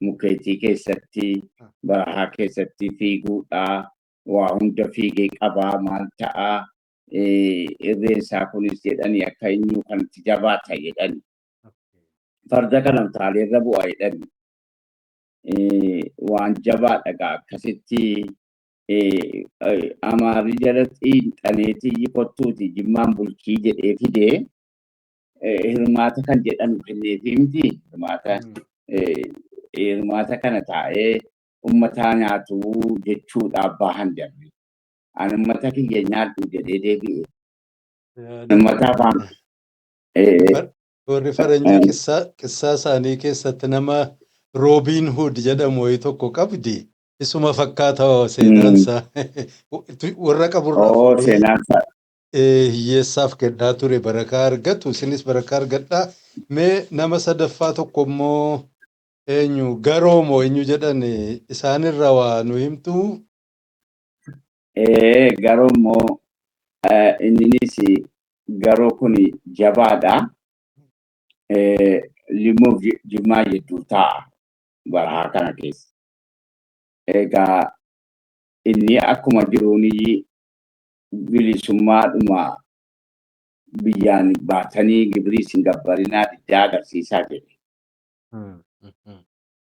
mukeetii keessatti, barahaa keessatti fiiguudhaa, waa hunda fiigee qabaa, maal ta'aa, irreen isaa kunis jedhanii akka eenyu kanatti jabaata jedhani. Farda kana utaaleerra bu'a jedhani. Waan jabaadha gaa akkasitti Amaarri jala xiinxaneetii kottuuti Jimmaan bulchii jedhee fidee hirmaata kan jedhamu kenneefii miti. Hirmaata kana taa'ee uummataa nyaatu jechuudhaaf bahan darbe. Ani uummata kiyya nyaadhu jedhee deebi'e. Uummata afaan. Warri faranjii qissaa isaanii keessatti nama Roobiin Hood jedhamu wayii tokko qabdi. Isuma fakkaata seenaansaa. Warra qaburraa fuudhee hiyyeessaaf kennaa ture, barakaa argatu. Isinis barakaa argadhaa. Mee nama sadaffaa tokko immoo eenyu, Garoo moo eenyu jedhan, isaanirraa waa nu himtuu? Garoo immoo inninis garoo kun jabaadha. Limuuf Jimmaa jidduu taa'a barahaa kana keessa. Egaa inni akkuma jiruun bilisummaadhuma biyyaan baatanii gibirii isin gabbarinaa diddaa agarsiisaa jedhe.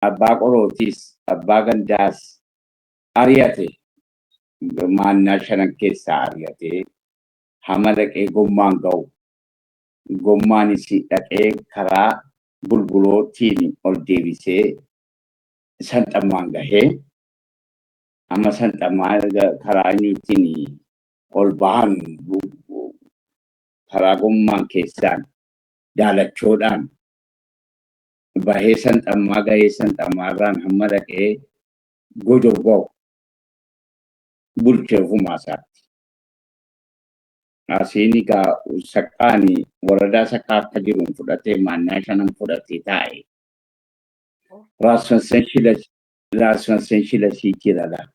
Abbaa qorootiis abbaa gandaas ari'ate, maannaa shanan keessaa ari'atee hama dhaqee gommaan ga'u. Gommaanis dhaqee karaa bulbulootiin ol deebisee sanxammaan gahee amma sanxammaa karaa eenyuutiin ol bahan, karaa gommaan keessaan daalachoodhaan bahee sanxammaa gahee sanxammaarraan hamma dhaqee gojob ga'u bulchee ofumaa isaatti. Asiin egaa saqqaani waradaa saqqaa akka jiruun fudhatee maannaa shanan fudhatee taa'e. Raaswansen Shilashii jira laa.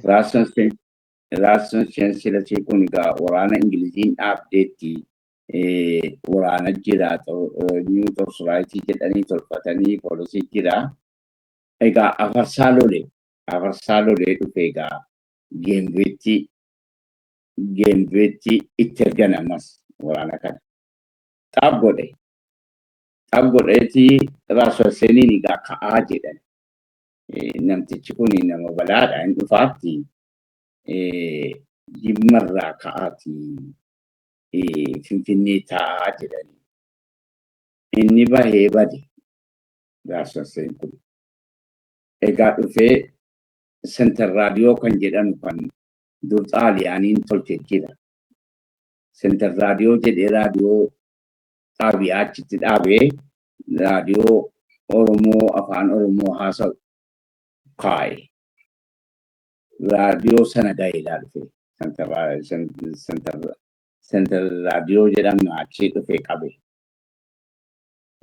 Raaswansen Shilashii kun egaa waraana Ingiliziin dhaabdeetti, waraana jira, Niw Torsuraayitii jedhanii tolfatanii poolisii jira. Egaa afarsaa lolee dhufe, egaa Geembeetti itti ergan ammas waraana kana. Xaab godhe. Xaab godheeti Raaswanseniin egaa ka'aa jedhan. Namtichi kun nama balaadha, hin dhufaatti. Jimmarraa ka'aati Finfinnee taa'aa jedhani. Inni bahee bade Raaswanseen kun. Egaa dhufee Center raadiyoo kan jedhamu kan dur Xaaliyaaniin tolche jira. Center raadiyoo jedhee raadiyoo xaabiyaa achitti dhaabee raadiyoo Oromoo afaan Oromoo haasa'u kaa'e. Raadiyoo sana ga'eedhaa dhufe. Center raadiyoo jedhamu achi dhufee qabe.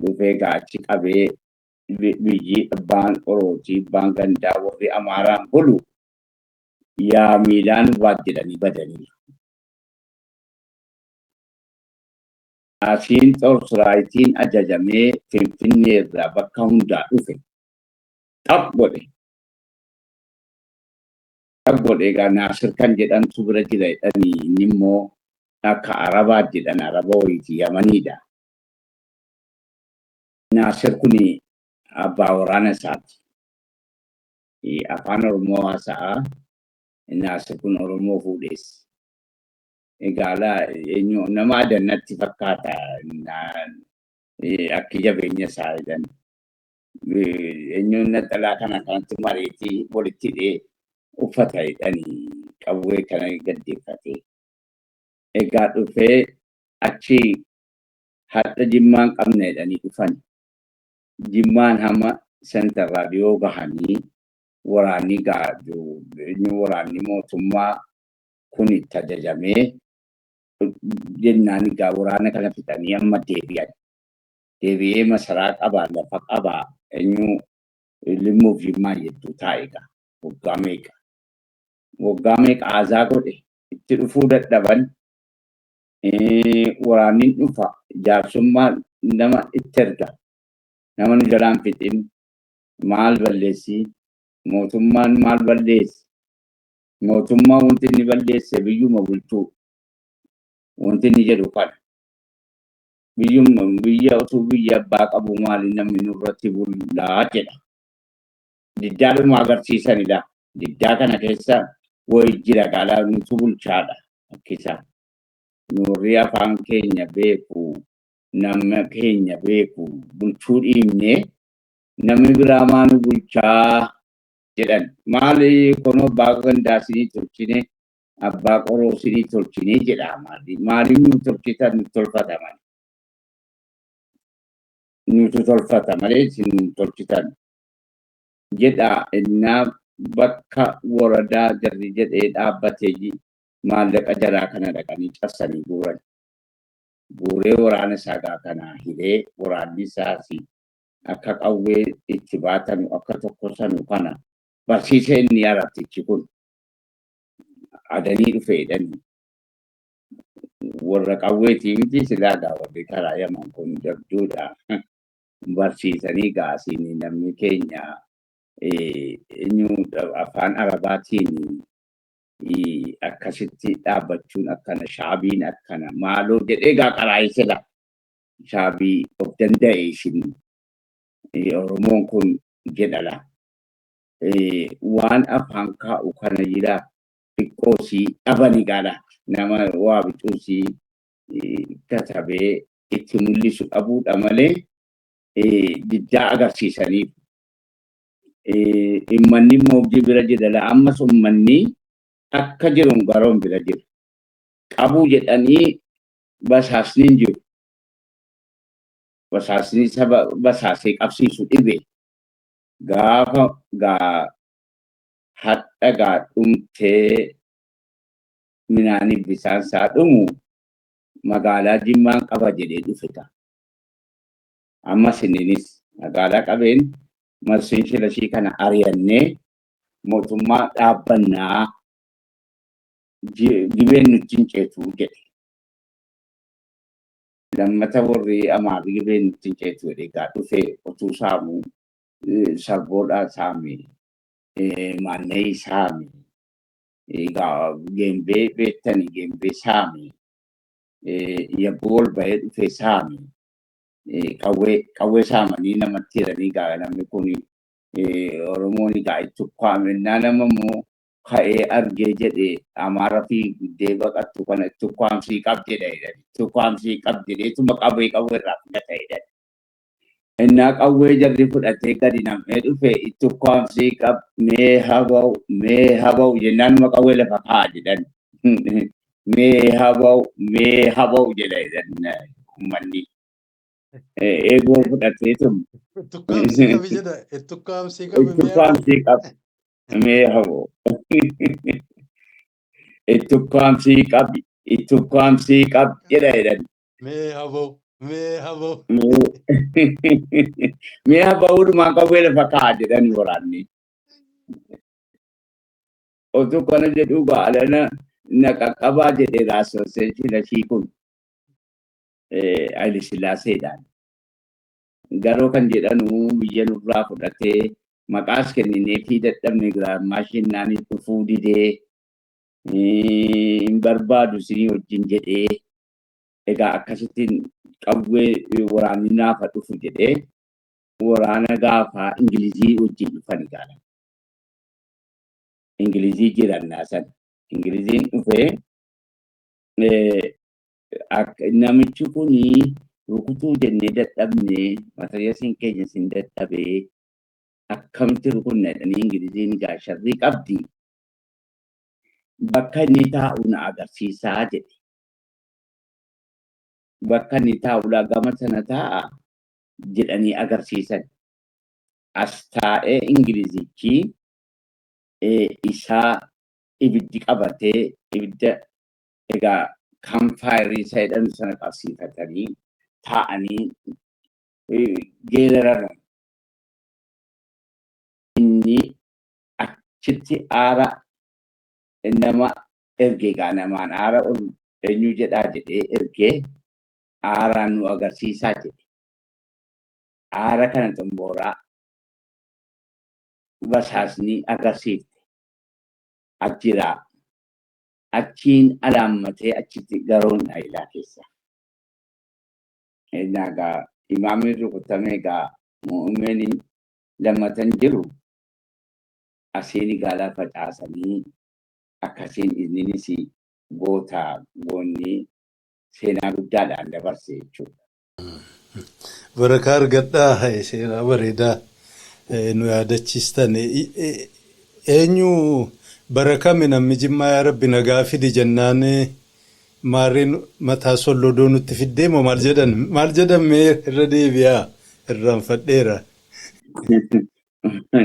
Dhufee egaa achi qabee biyyi abbaan Orootii, abbaan gandaa, warri Amaaraan bulu yaa miilaan baat jedhanii badanii. Asiin Xoorsiraayitiin ajajamee Finfinnee irraa bakka hundaa dhufe. Xap godhe. Xap godhe, egaa Naasir kan jedhamtu bira jira jedhanii, inni immoo akka Arabaa jedhan, Araba wayiiti, Yamaniidha. Naasir kuni abbaa waraana isaati. Afaan Oromoo haasa'aa. Naasir kun Oromoo fuudhees. Egaa laa eenyu nama adannatti fakkaata, akki jabeenya isaa jedhan. Eenyuun naxalaa kana kanatti mareetii walitti hidhee uffata hidhanii qawwee kana gaddeeffatee. Egaa dhufee achi hadha Jimmaan qabna jedhanii dhufan. Jimmaan hamma sentarraa dhiyoo gahanii waraanni waraanni mootummaa kun itti ajajamee jennaan egaa waraana kana fixanii amma deebi'an. Deebi'ee masaraa qabaa lafa qabaa eenyu limmuuf Jimmaa jedduu taa'e egaa waggaa meeqa. Waggaa meeqa aazaa godhe itti dhufuu dadhaban waraanni dhufa jaarsummaa nama itti erga. Nama nu jalaan fixin maal balleessi mootummaan maal balleessi mootummaa wanti inni balleesse biyyuma bulchuu wanti inni jedhu kana. Biyyuma biyya utuu biyya abbaa qabu maali namni nurratti bulaa jedha. Diddaadhuma agarsiisanidha. Diddaa kana keessa wayi jira gaalaa nutu bulchaadha akkisaa. Nurri afaan keenya beeku nama keenya beeku bulchuu dhiibnee namni biraa maanu bulchaa jedhan. Maali kunoo abbaa gandaa sinii tolchine abbaa qoroo sinii tolchine jedha maali. Maaliif nu tolchitan nu tolfataman. Nutu tolfata malee isin nu tolchitan jedha innaa bakka waradaa jarri jedhee dhaabbatee maallaqa jaraa kana dhaqanii cabsanii guuran. Guuree waraana isaa gaa kanaa hiree waraanni isaas akka qawwee itti baatanu akka tokkosanu kana barsiise inni arabtichi kun adanii dhufe jedhanii warra qawweetii miti silaa gaa warri karaa yaman kun jabduudha. Barsiisanii gaasiin namni keenya eenyu afaan arabaatiin akkasitti dhaabbachuun akkana shaabiin akkana maaloo jedhee gaa qaraayisela shaabii of danda'e isin Oromoon kun jedhala. Waan afaan kaa'u kana jira xiqqoosii dhabani gaala nama waa bicuusii katabee itti mul'isu dhabuudha malee diddaa agarsiisaniif. Ummanni immoo bira jira ammas ummanni akka jiruun garoon bira jiru. Qabuu jedhanii basaasni hin jiru. Basaasni saba basaasee qabsiisu dhibe. Gaafa gaa hadha gaa dhumtee minaaniif bisaan isaa dhumu magaalaa Jimmaan qaba jedhee dhufe ta'a. Ammas inninis magaalaa qabeen Marsiin Shilashii kana ari'annee mootummaa dhaabbannaa gibeen nutti hin ceetu jedhe. Lammata warri Amaarri gibeen nutti hin ceetu jedhe egaa dhufee otuu saamu sarboodhaa saame maanna'ii saame egaa geembee beektanii geembee saame yabbuu ol bahee dhufee saame qawwee saamanii namatti hiranii egaa namni kun Oromoon egaa itti ukkaamennaa nama immoo ka'ee argee jedhe Amaara fi guddee baqattu kana itti ukkaamsii qab jedha jedhan. Itti ukkaamsii qab jedheetuma qawwee qawwee irraa fudhata jedhan. Innaa qawwee jarri fudhatee gadi nam'ee dhufe itti ukkaamsii qab mee haba'u mee haba'u jennaanuma qawwee lafa kaa'a jedhan. Mee haba'u mee haba'u jedha jedhan uummanni. Eegoo fudhateetum. Itti ukkaamsii qabi jedha. Itti ukkaamsii qabi Itti ukkaamsii qab mee haba'u. Itti ukkaamsii qabi itti ukkaamsii qab jedha jedhan. Mee haba'u mee haba'u. Mee haba'uudhumaan qawwee lafa kaa'a jedhan waraanni. Otuu kana jedhuu gaalana na qaqqabaa jedhe raasosee Shilashii kun Haile Sillaaseedhaan. Garuu kan jedhanu biyya nurraa fudhatee maqaas kennineefii dadhabne giraammaashiin naanii dhufuu didee hin barbaadu isinii wajjin jedhee egaa akkasittiin qawwee waraanni naafa dhufu jedhee waraana gaafa Ingilizii wajjin dhufan gaala. Ingilizii jiran naasan. Ingiliziin dhufee namichi kuni rukutuu jennee dadhabne matayyasiin keenya isin dadhabee Akkamitti rukunna jedhanii Ingiliziin egaa sharrii qabdi. Bakka inni taa'u na agarsiisaa jedhe. Bakka inni taa'u gama sana taa'a jedhanii agarsiisan. As taa'ee Ingilizichi isaa ibiddi qabatee ibidda egaa kan faayirii isa jedhamu sana qabsiifatanii taa'anii geeraran. Inni achitti aara nama erge egaa namaan aara ol eenyu jedhaa jedhee ergee aaraan nu agarsiisaa jedhe. Aara kana xombooraa basaasni agarsiifte. Achiraa achiin alaammatee achitti garoon dhaayilaa keessa. Egaa imaamni rukutame egaa mu'ummeen lammatan jiru asiin egaa facaasanii akkasiin inninis goota goonni seenaa guddaadhaan dabarse jechuudha. Barakaa argadhaa seenaa bareedaa nu yaadachiistan. Eenyu bara kami namni Jimmaa yaa Rabbi nagaa fidi jennaan maarreen mataa sollodoo nutti fiddee moo maal jedhan maal jedhan mee irra deebi'aa irraanfadheera.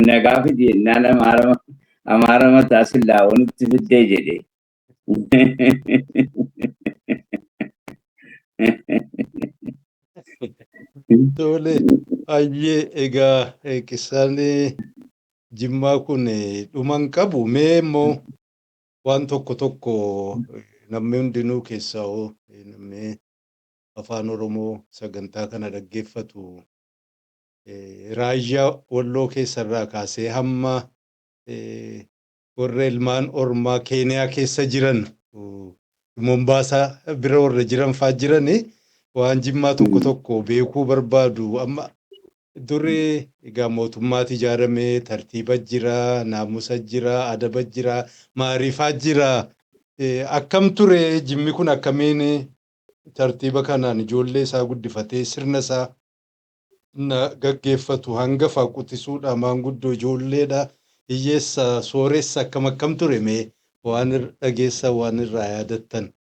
Nagaa fidi jennaan amaara mataa sillaawoo nutti fiddee jedhe. Tole baay'ee egaa qissaan Jimmaa kun dhuma hin qabu mee immoo waan tokko tokko namni hundinuu keessaa namni afaan Oromoo sagantaa kana dhaggeeffatu raayyaa Walloo keessarraa kaasee hamma warra ilmaan Ormaa Keeniyaa keessa jiran Mombaasaa bira warra jiran fa'aa jirani waan Jimmaa tokko tokko beekuu barbaadu. Amma duri egaa mootummaatu ijaaramee tartiiba jira, naamusa jira, adaba jira, maariifaa jira. Akkam ture Jimmi kun akkamiin tartiiba kanaan ijoollee isaa guddifatee sirna isaa gaggeeffatu hangafa quxisuudha maanguddoo ijoolleedha hiyyeessa sooressa akkam akkam ture mee waan dhageessan waan irraa yaadattan.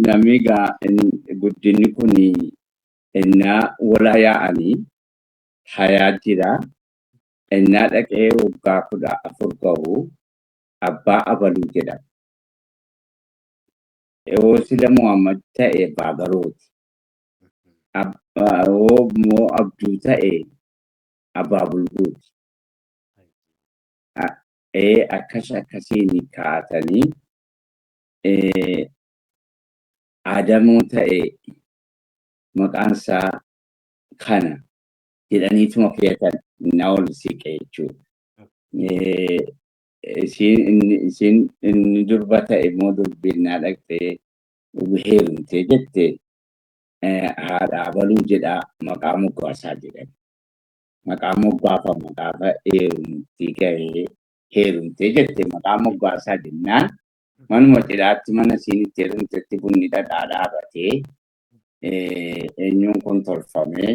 Namni egaa guddinni kun innaa wala yaa'anii hayaa jira. Innaa dhaqee waggaa 14 gahu abbaa abaluu jedhama. Yoo sila Muhammad ta'e abbaa garooti. Yoo immoo Abduu ta'e abbaa bulguuti. Akkas akkasiin kaatanii Adamoo ta'e maqaan isaa kana jedhaniituma fe'atan innaa ol siqe jechuudha. Isiin inni durba ta'e immoo durbinnaa dhaqxee heerumtee jette haadha abaluu jedhaa maqaa moggaasaa jedhan. Maqaa moggaafama gaafa heerumtii gahee heerumtee jette maqaa moggaasaa jennaan manuma cidhaatti mana isiin itti heerumtetti bunni dhadhaa dhaabatee eenyuun kun tolfamee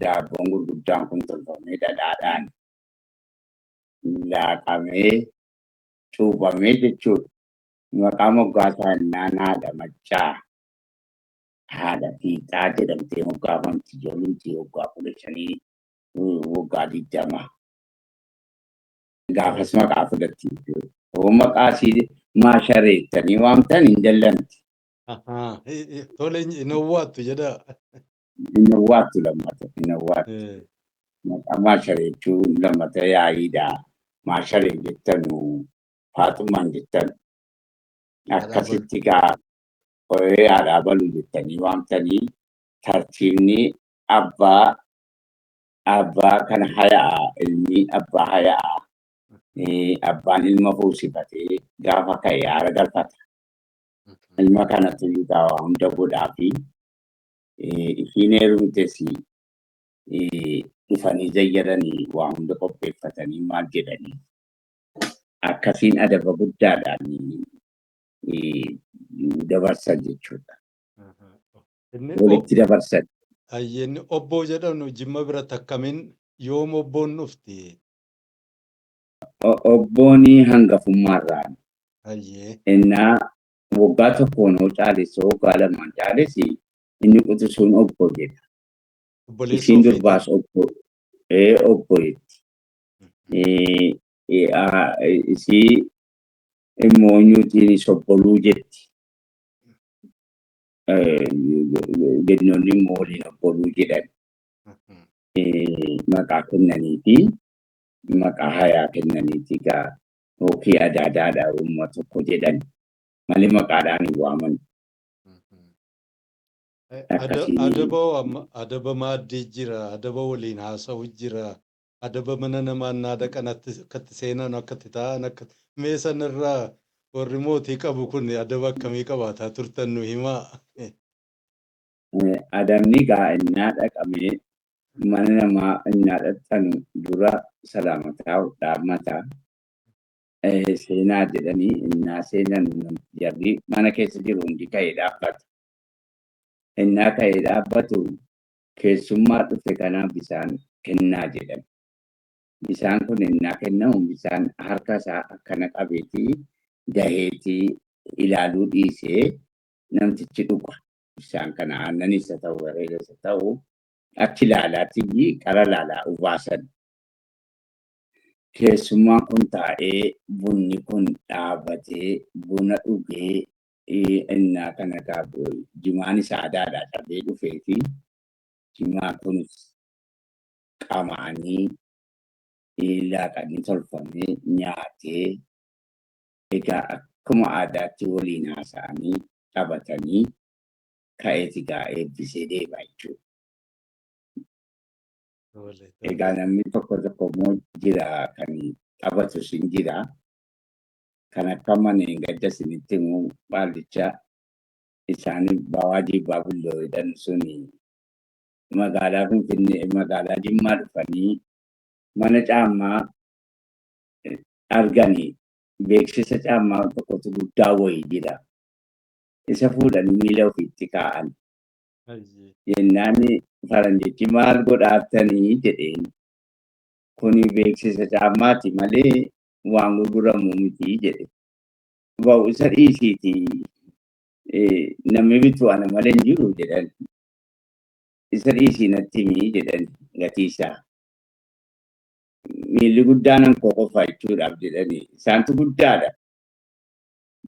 daabboon gurguddaan kun tolfamee dhadhaadhaan laaqamee cuuphamee jechuudha. Maqaa moggaasaa jennaan haadha maccaa haadha fiixaa jedhamtee moggaafamti ijoolleen waggaa 15 waggaa 20. Gaafas maqaa fudhatti jechuudha. Yoo maqaa isii maashareettanii waamtan hin dallanti. Tole hin owwaattu jedha. Hin owwaattu lammata. Hin owwaattu. Maqaa maashareechuu lammata yaa'iidha. Maasharee jettanu faaxumaan jettanu. Akkasitti gaa haadha abaluu jettanii waamtanii tartiibni abbaa kana haya'a ilmi abbaa haya'a. Abbaan ilma fuusifatee gaafa ka'e haara galfata. Ilma kanatu egaa waa hunda godhaa fi ishiin heerumtes dhufanii zayyaranii waa hunda qopheeffatanii maal jedhanii akkasiin adaba guddaadhaan dabarsan jechuudha. Walitti dabarsan. Ayyeenni obboo jedhamu Jimma biratti akkamiin yoom obboon dhufti? Obboon hangafummaarraan. Ayyee. Innaa waggaa tokkoon hoo caalesse waggaa lamaan caalesse inni quxisuun obbo jedha. Obboleessa Isiin ofiiti. durbaas obbo obbo jetti. Isii immoo eenyuutiinis obboluu jetti. Gannoonni immoo waliin obboluu jedhan. Maqaa kennaniifi maqaa hayaa kennaniiti egaa yookiin adaadaadha uummata tokko jedhan malee maqaadhaan hin waaman. Akkasiin Adaba adaba maaddii jira, adaba waliin haasa'u jira, adaba mana namaa naa dhaqan akkatti seenan akkatti taa'an akka mee sanarraa warri mootii qabu kun adaba akkamii qabaataa turtan nu himaa. Adabni egaa innaa dhaqamee mana namaa innaa dhaqan dura salaamataa dhaabmataa seenaa jedhanii innaa seenan jarri mana keessa jiru hundi ka'ee dhaabbata. Innaa ka'ee dhaabbatu keessummaa dhufe kanaaf bishaan kennaa jedhama. Bishaan kun innaa kennamu bishaan harka isaa akkana qabeetii gaheetii ilaaluu dhiisee namtichi dhuga. Bishaan kana aannanis haa ta'u wareegas haa ta'u achi ilaalaatii qara ilaalaa ubaasan. Keessummaan kun taa'ee bunni kun dhaabatee buna dhugee innaa kana jimaan isaa adaadhaa cabee dhufee fi jimaan kunis qama'anii laaqanii tolfamee nyaatee egaa akkuma aadaatti waliin haasa'anii taphatanii ka'eeti egaa eebbisee deema jechuudha. Egaa namni tokko tokko immoo jira kan taphatus hin jira. Kan akka maneen gadda isinitti himuu baallicha isaanii bawaajii baabulloo jedhan suni magaalaa Finfinnee magaalaa Jimmaa dhufanii mana caammaa arganii beeksisa caammaa tokkotu guddaa wayii jira. Isa fuudhanii miila ofiitti kaa'an. Jennaan faranjichi maal godhaattanii jedheen. Kuni beeksisa caammaati malee waan gurguramu miti jedhe. Ba'u isa dhiisiiti namni bitu ana malee hin jiru jedhan. Isa dhiisii natti himi jedhan gatii isaa. Miilli guddaan hankoo qofa jechuudhaaf jedhani. Isaantu guddaadha.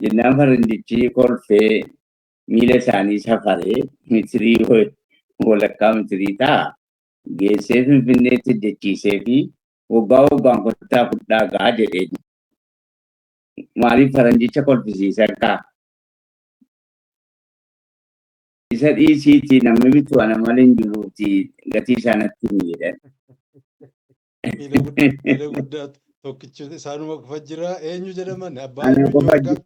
Jennaan faranjichi kolfee miila isaanii safaree mitirii walakkaa mitirii ta'a. Geessee Finfinneetti hojjechiisee fi waggaa waggaan kottaa fudhaa gahaa jedheen. Maaliif faranjicha kolfisiisan kaa? Isa dhiisiitii namni bitu ana malee hin jiruuti gatii isaa natti himi jedhan. Miila guddaa tokkichi isaanuma qofa jira. Eenyu jedhaman? Abbaa Ana eenyu qofa Joorgaa?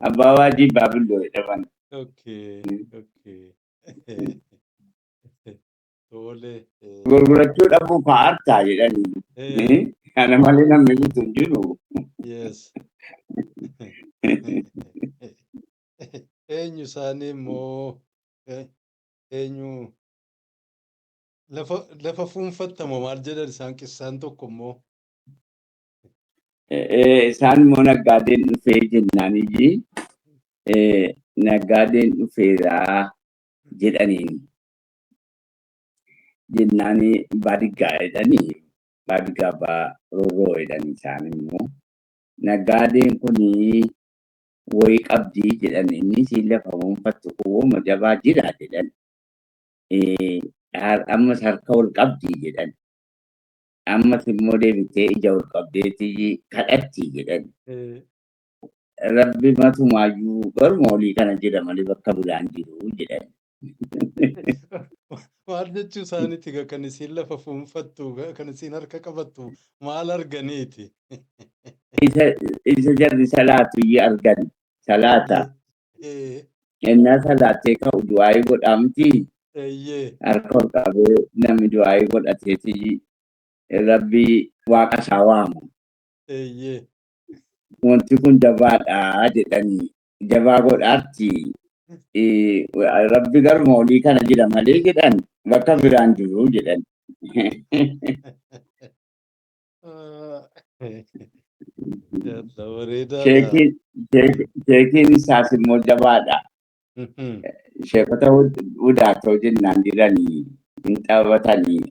Abbaa Waajii Baabulloo jedhaman. Okay, okay. Tole. Gurgurachuu dhabuu fa'aartaa jedhanii. Ana malee namni bitu hin jiru. Yes. Eenyu isaanii immoo eenyu lafa fuunfattama maal jedhan isaan qissaan tokko immoo. Isaan immoo naggaadeen dhufee jennaaniyyi naggaadeen dhufeeraa jedhaniin. Jennaani baadiyyaa jedhanii baadiyyaa abbaa roorroo jedhan isaan immoo. Naggaadeen kunii wayii qabdii jedhan inni siin lafa fuunfattu kun jabaa jira jedhan. Ammas harka ol qabdii jedhan. Ammas immoo deebitee ija ol qabdeetii kadhatti jedhan. Rabbi matumaayyuu garuma olii kana jira malee bakka biraan jiru jedhan. Maal jechuu isaaniiti kan isiin lafa fuunfattu kan isiin harka qabattu maal arganiiti? Isa jarri salaatu argan salaata. Innaa salaattee ka'u du'aayii godhaa miti. Harka ol qabee namni du'aayii godhateeti rabbi waaqa isaa waama. Wanti kun jabaadha jedhanii jabaa godhaatti Rabbi garuma olii kana jira malee jedhan bakka biraan jiru jedhan. Bareedaadha. Sheekiin isaas immoo jabaadha. Sheekota hudaatoo jennaan jiranii hin taphatanii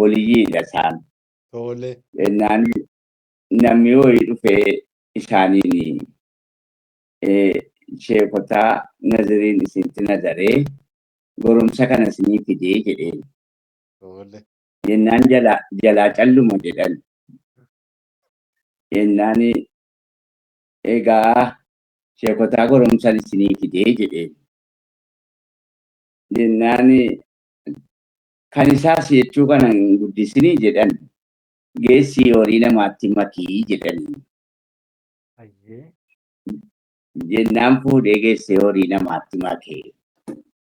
waliyyiidha isaan. Tole. Jennaan namni wayii dhufee isaaniin sheekota naziriin isinitti nazaree goromsa kana isinii fidee jedheen. Tole. Jennaan jalaa calluma jedhan. Jennaan egaa sheekotaa goromsan isinii fidee jedheen. Jennaan kan isaas jechuu kana hin guddisinii jedhan. Geessii horii namaatti makii jedhanii. Jennaan fuudhee geessee horii namaatti makee.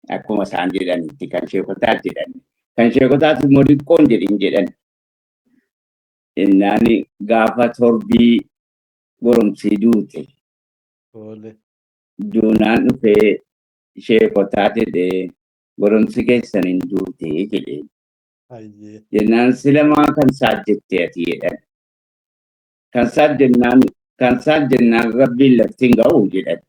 Akkuma isaan jedhanitti kan sheekotaa jedhan. Kan sheekotaas immoo xiqqoon jedhin jedhan. Jennaan gaafa torbii goromsii duute. Duunaan dhufee sheekotaa jedhee goromsi keessan hin duute jedhee. Jennaan silamaa kan saat jettee ati jedhan. Kan saat jennaan rabbiin lafti hin ga'u jedhan.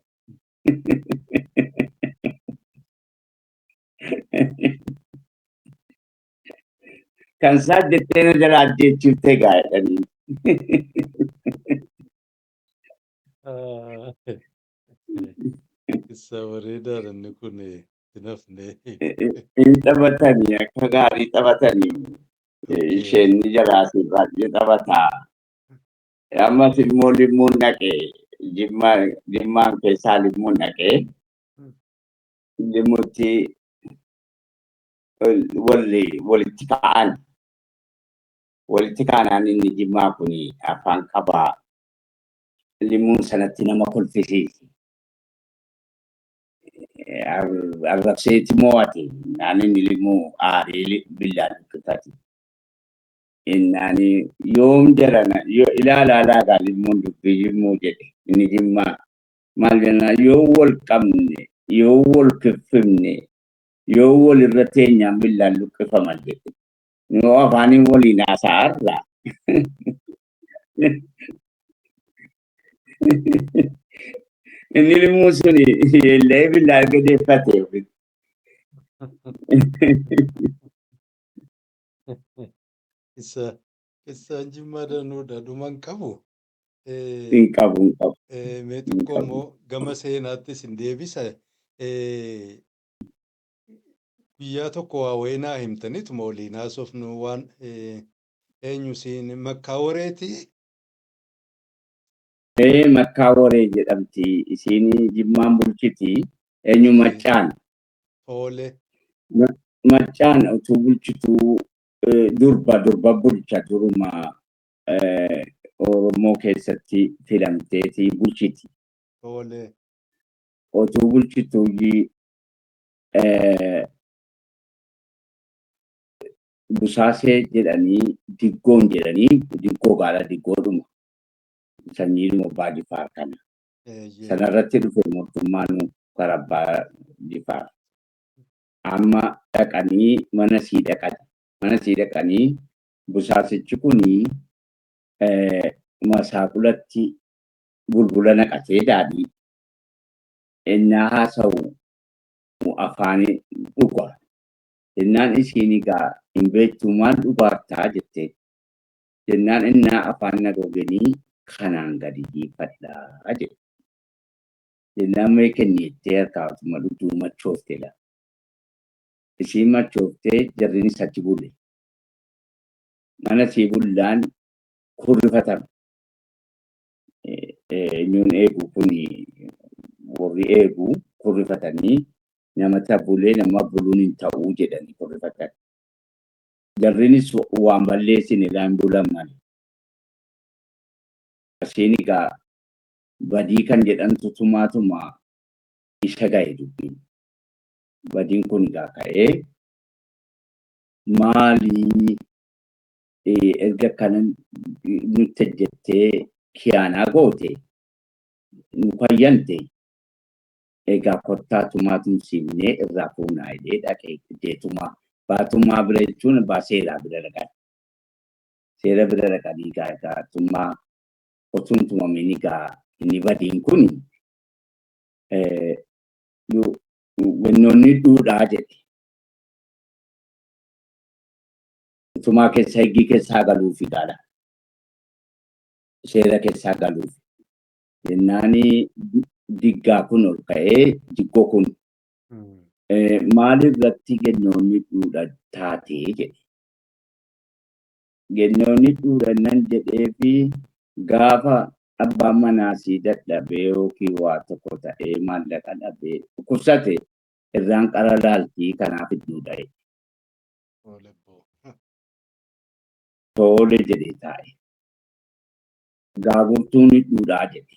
Kan saat jettee na jala ajjeechiftee gaa jedhanii. Isa bareedaadha inni kun hin hafne. Hin taphatanii akka gaarii taphatanii isheen jalaas baay'ee taphataa. Ammas immoo limmuun dhaqee jimmaan keessaa limmuun dhaqee limmuutti walitti ka'an. Walitti kaanaan inni jimmaa kun afaan qabaa limmuun sanatti nama kolfisiise. Arrabseeti mo'ate naan inni limmuu aaree billaan luqqifate. Innaan yoom jarana ilaalaa laagaa limmuun dubbii jimmuu jedhe inni jimmaa maal jennaan yoo wal qabne yoo wal kiffifne yoo wal irra teenyaan billaan luqqifaman jedhe. Yoo afaaniin waliin haasa'arraa. Inni limmuu sun illee billaa gadeeffate. Isa isaan jimmaa danuudha dhuman qabu. Hin qabu hin qabu. Mee xiqqoo immoo gama seenaattis hin deebisa. Guyyaa tokko waa wayinaa himtaniituma waliin haasofnu waan eenyu siin makkaa wareeti. Makkaa waree jedhamti. Isiin jimmaan bulchiti. Eenyu maccaan. Tole. Maccaan utuu bulchituu durba bulcha duruma Oromoo keessatti filamteeti bulchiti. Tole. Utuu bulchituu busaasee jedhanii diggoon jedhanii diggoo gaala diggoodhuma. Sanyiidhuma abbaa jifaar kana. Sanarratti dhufe mootummaan karaa abbaa jifaar. Amma dhaqanii mana sii dhaqan. Mana sii dhaqanii busaasichi kuni masaaqulatti bulbula naqatee daadhii. Innaa haasa'u afaanii dhuga. Jennaan isiin egaa hin beektu maal dhugaartaa jettee. Jennaan innaa afaan na gogenii kanaan gadi dhiifadhaa jedhe. Jennaan mee kenni jettee harkaa utuma dhugduu machoofte lafa. Isiin machooftee jarrinis achi bule. Mana sii bullaan kurrifatame. Eenyuun eegu kun warri eegu kurrifatanii namatti bulee nama buluun hin ta'uu jedhanii kurrifatan. Jarrinis waan balleessine laan bulan malee. Asiin egaa badii kan jedhamtu tumaatuma isa ga'e dubbiin. Badiin kun egaa ka'ee maalii erga kana nutti jettee kiyaanaa goote nu fayyante Egaa kottaa tumaa tumsiifnee irraa fuunaa jedhee dhaqee deetumaa. Baatummaa bira jechuun abbaa seeraa bira dhaqan. Seera bira dhaqanii egaa tumaa osoo hin tumamin egaa inni badiin kun wannoonni duudhaa jedhe. Tumaa keessa higgii keessaa galuufi gaala. Seera keessaa galuufi. Jennaani diggaa kun ol ka'ee diggoo kun maal irratti gennoonni duudha taatee jedhe. Gennoonni duudha nan jedhee fi gaafa abbaan manaasii dadhabee yookiin waa tokko ta'ee maallaqa dhabee dhukkubsate irraan qara laaltii kanaaf duudha. Tole jedhee taa'e. Gaagurtuun duudhaa jedhe.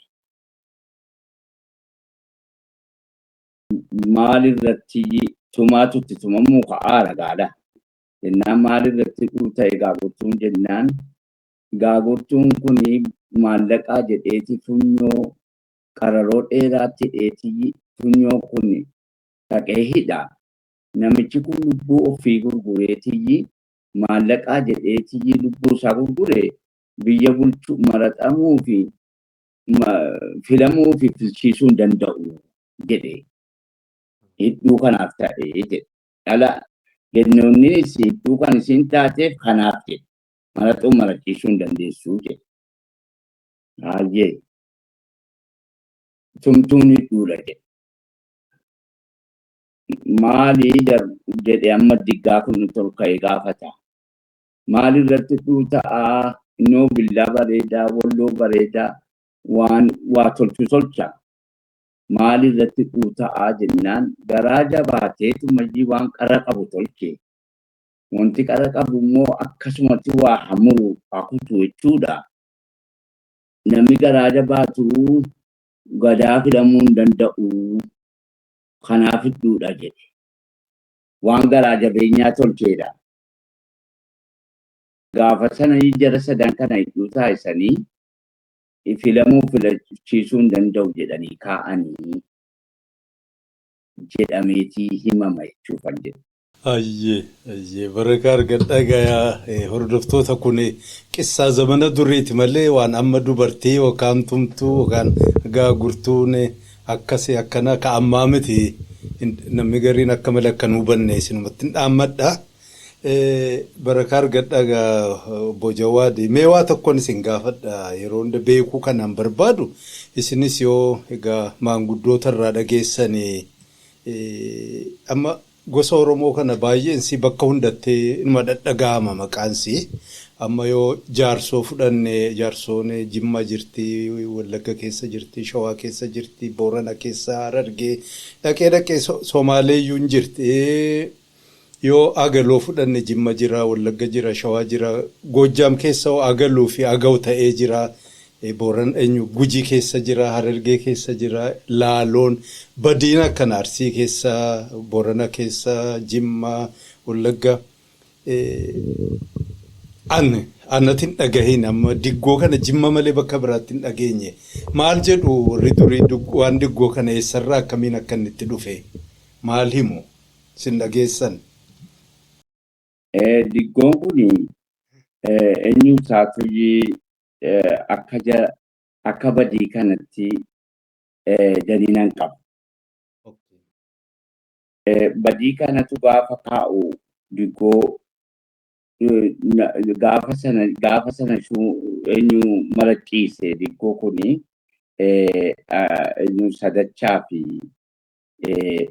Maal irratti tumaatu itti tumamuu ka'aara gaadha. Jennaan maal irratti ta'e gaagurtuun jennaan gaagurtuun kun maallaqaa jedheeti funyoo qararoo dheeraatti hidheeti funyoo kun dhaqee hidha. Namichi kun lubbuu ofii gurgureetii maallaqaa jedheetii lubbuu isaa gurgure biyya bulchuu maraxamuu fi filamuu fi filchiisuu hin danda'u jedhe. Hedduu kanaaf ta'e jedhe. Dhala gennoonnis hedduu kan isin taateef kanaaf jedhe. Maraxuu marachiisuu hin dandeessuu jedhe. Baay'ee tumtuun hidhuudha jedhe. Maalii jedhe amma diggaa kun ol ka'ee gaafata. Maal irratti ta'aa innoo billaa bareedaa, walloo bareedaa waan waa tolchu tolcha. Maal irratti ta'aa jennaan garaa jabaatee tumayyii waan qara qabu tolche. Wanti qara qabu immoo akkasumatti waa hamuru waa kutu jechuudha. Namni garaa jabaatu gadaa filamuu hin danda'u. Kanaaf hidhuudha jedhe. Waan garaa jabeenyaa tolcheedha. Gaafa sana jara sadan kana hidhuu taasisanii filamuu filachiisuu hin danda'u jedhanii kaa'anii jedhameetii himama jechuufan jedhe. Ayyee ayyee barakaa argadhaa gayaa hordoftoota kun qissaa zamana duriiti malee waan amma dubartii yookaan tumtuu yookaan gaagurtuun akkasii akkana ka ammaa miti namni gariin akka malee akka nu hubanne isinumatti hin dhaammadha. Barakaa argadhaa gaa obbo Jawaadi mee waa tokkoon isin gaafadha yeroo hunda beekuu kanaan barbaadu isinis yoo egaa maanguddoota irraa dhageessanii amma gosa Oromoo kana baay'eensi bakka hundatti inuma dhadhaga'ama maqaansi. Amma yoo jaarsoo fudhanne jaarsoon Jimma jirti, Wallagga keessa jirti, Shawaa keessa jirti, Boorana keessa, Harargee dhaqee dhaqee Somaaleeyyuu hin jirti. Yoo Agaloo fudhanne Jimma jira, Wallagga jira, Shawaa jira, Goojjaam keessa Agaluu fi Agaw ta'ee jira. Booran eenyu Gujii keessa jira, Harargee keessa jira, Laaloon, Badiin akkana Arsii keessa, Boorana keessa, Jimma, Wallagga. Anatti hin dhagahin amma diggoo kana Jimma malee bakka biraatti hin dhageenye. Maal jedhu warri durii waan diggoo kana eessarraa akkamiin akka inni itti dhufe maal himu isin dhageessan? Diggoon kun eenyu isaatuyyii akka badii kanatti daliilan qaba. Badii kanatu gaafa kaa'u diggoo gaafa sana eenyu maraciise diggoo kuni eenyu sadachaa fi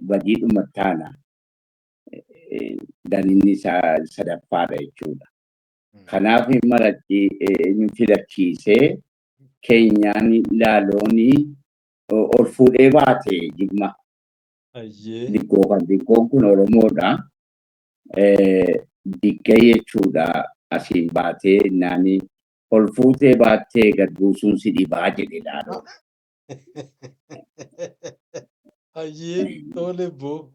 badii dhumattaana daninni isaa sadaffaadha jechuudha. Kanaaf eenyu filachiisee keenyaan laaloon ol fuudhee baate Jimma. Diggoo kan diggoon kun Oromoodha. Diggee jechuudha asiin baatee naani ol fuutee baattee gad buusuun si dhibaa jedhe laaloon. Ayyee tole boo.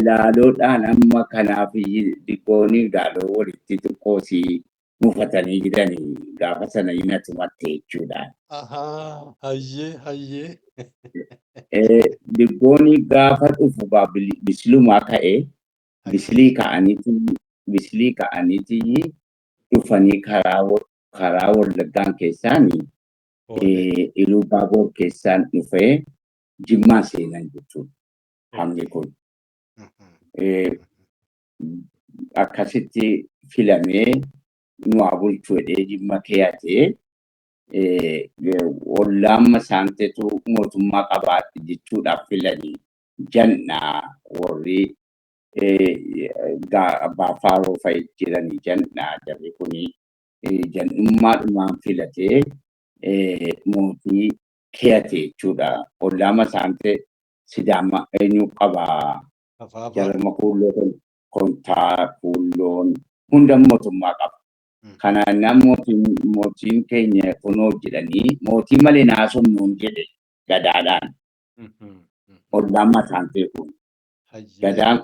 Laaloodhaan amma kanaaf diggoonii laaloo walitti xiqqoosii mufatanii jiranii gaafa sana hin atumatte jechuudha. Ayyee ayyee. Diggoon gaafa dhufu bisilumaa ka'ee bisilii ka'aniiti dhufanii karaa Wallaggaan keessaan Iluu Baaboor keessaan dhufee Jimmaa seenan jechuudha. Hamni kun. Akkasitti filamee nu haa bulchu jedhee Jimma keeyatee ollaan masaanteetu mootummaa qabaate jechuudhaaf filanii jannaa warri abbaa faaroo fa'i jiranii jannaa jarri kuni jannummaadhumaan filatee mootii keeyate jechuudha. Ollaa masaantee Sidaama eenyu qabaa? Jarma kuulloo kontaa kuulloon hunda mootummaa qaba. Kanaaf mootiin keenya kunoo jedhanii mootii malee naasomnuun jedhe gadaadhaan. Ollaan mataan kun. Gadaan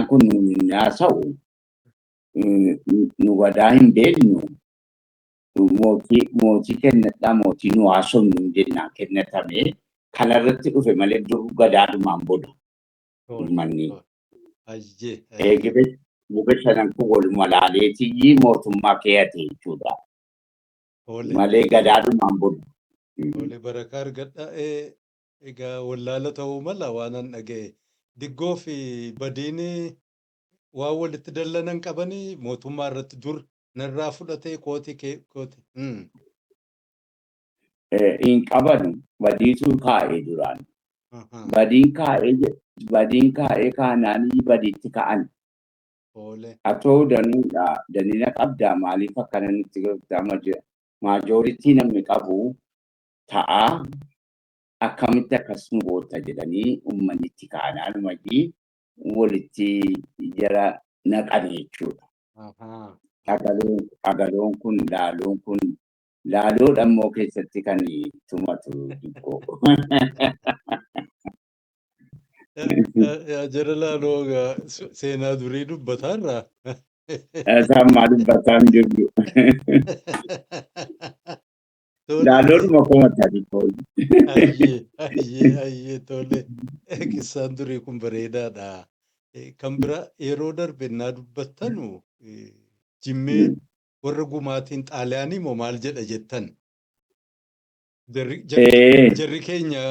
kun naasa'u nu gadaa hin beeknu mootii kennadhaa mootii nu haasofnu jennaan kennatame kanarratti dhufe malee dur gadaadhumaan booda. Uummanni. Gube shanan kun waluma laaleetii mootummaa keeyate jechuudha. Malee gadaadhumaan booda. Tole barakaa argadha. Egaa wallaala ta'uu mala waan an dhaga'e. Diggoo fi badiin waan walitti dallanan qabanii mootummaa irratti dur narraa fudhatee kooti kooti. Hin qaban badiitu kaa'ee duraan. Badiin kaa'ee kaanaan badiitti ka'an. Atoo danuudha danina qabdaa maaliif akkana nutti gargaarama jira. Maajooritii namni qabu ta'aa akkamitti akkas nu goota jedhanii uummanni itti kaanaan majii walitti jara naqan jechuudha. Agaloon kun laaloon kun laaloodha immoo keessatti kan tumatu xiqqoo. Jara laaloo seenaa durii dubbataarraa. Isaan maa dubbataa hin jirru. Laaloodhuma komataa xiqqoo. Ayyee tole. Qissaan durii kun bareedaadha. Kan bira yeroo darbe naa dubbattanu jimmee warra gumaatiin xaaliyaanii moo maal jedha jettan? Jarri keenya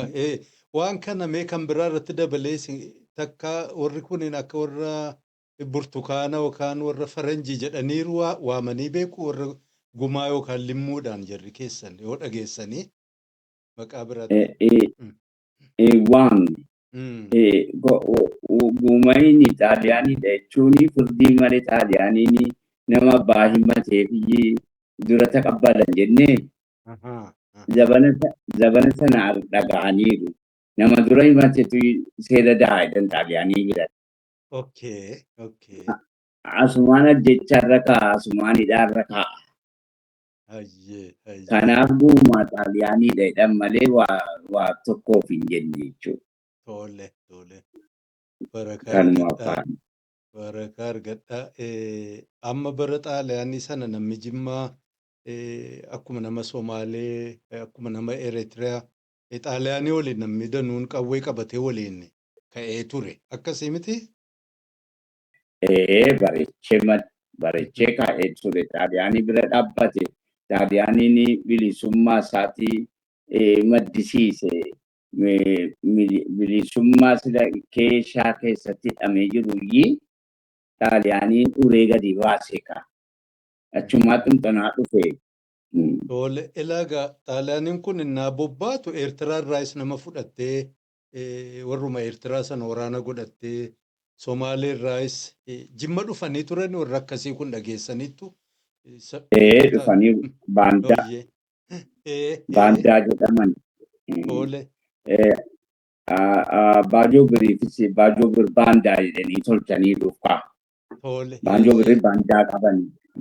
waan kana mee kan biraa irratti dabalee takka warri kunin akka warra burtukaana yookaan warra faranjii jedhaniiru waamanii beeku warra gumaa yookaan limmuudhaan jarri keessan yoo dhageessanii maqaa biraatti. Waamni. Gumayni xaaliyaaniidha jechuun firdii malee xaaliyaaniin nama abbaa himatee fi dura taqabbalan jennee zabana sana dhaga'aniiru. Nama dura himatetu seera dahaa jedhan xaaliyaanii bira. Asumaan ajjecharra kaa'a, asumaan hidhaarra kaa'a. Kanaaf guumaa xaaliyaaniidha jedhan malee waa tokkoof hin jenne jechuudha. Tole, tole. Barakaa argadhaa. Barakaa argadhaa. Amma bara xaaliyaanii sana namni Jimmaa akkuma nama Somaalee, akkuma nama Eritiriyaa xaaliyaanii waliin namni danuun qawwee qabatee waliin ka'ee ture. Akkasii miti? Bareechee ka'ee ture. Xaaliyaanii bira dhaabbate. Xaaliyaaniin bilisummaa isaatii maddisiise. Bilisummaa sila keeshaa keessatti hidhamee jiru xaaliyaaniin uree gadi baase ka. Achumaa xumxanaa dhufe. Tole ilaagaa xaaliyaaniin kun innaa bobbaatu Eertiraa irraayis nama fudhattee warruma Eertiraa sana waraana godhattee Somaalee irraayis Jimma dhufanii turan warra akkasii kun dhageessaniittu. Dhufanii baandaa. Baandaa jedhaman. Tole. Baajoo biriifis baajoo bir baandaa jedhanii tolchanii dhufaa. Baanjoo birii baandaa qaban.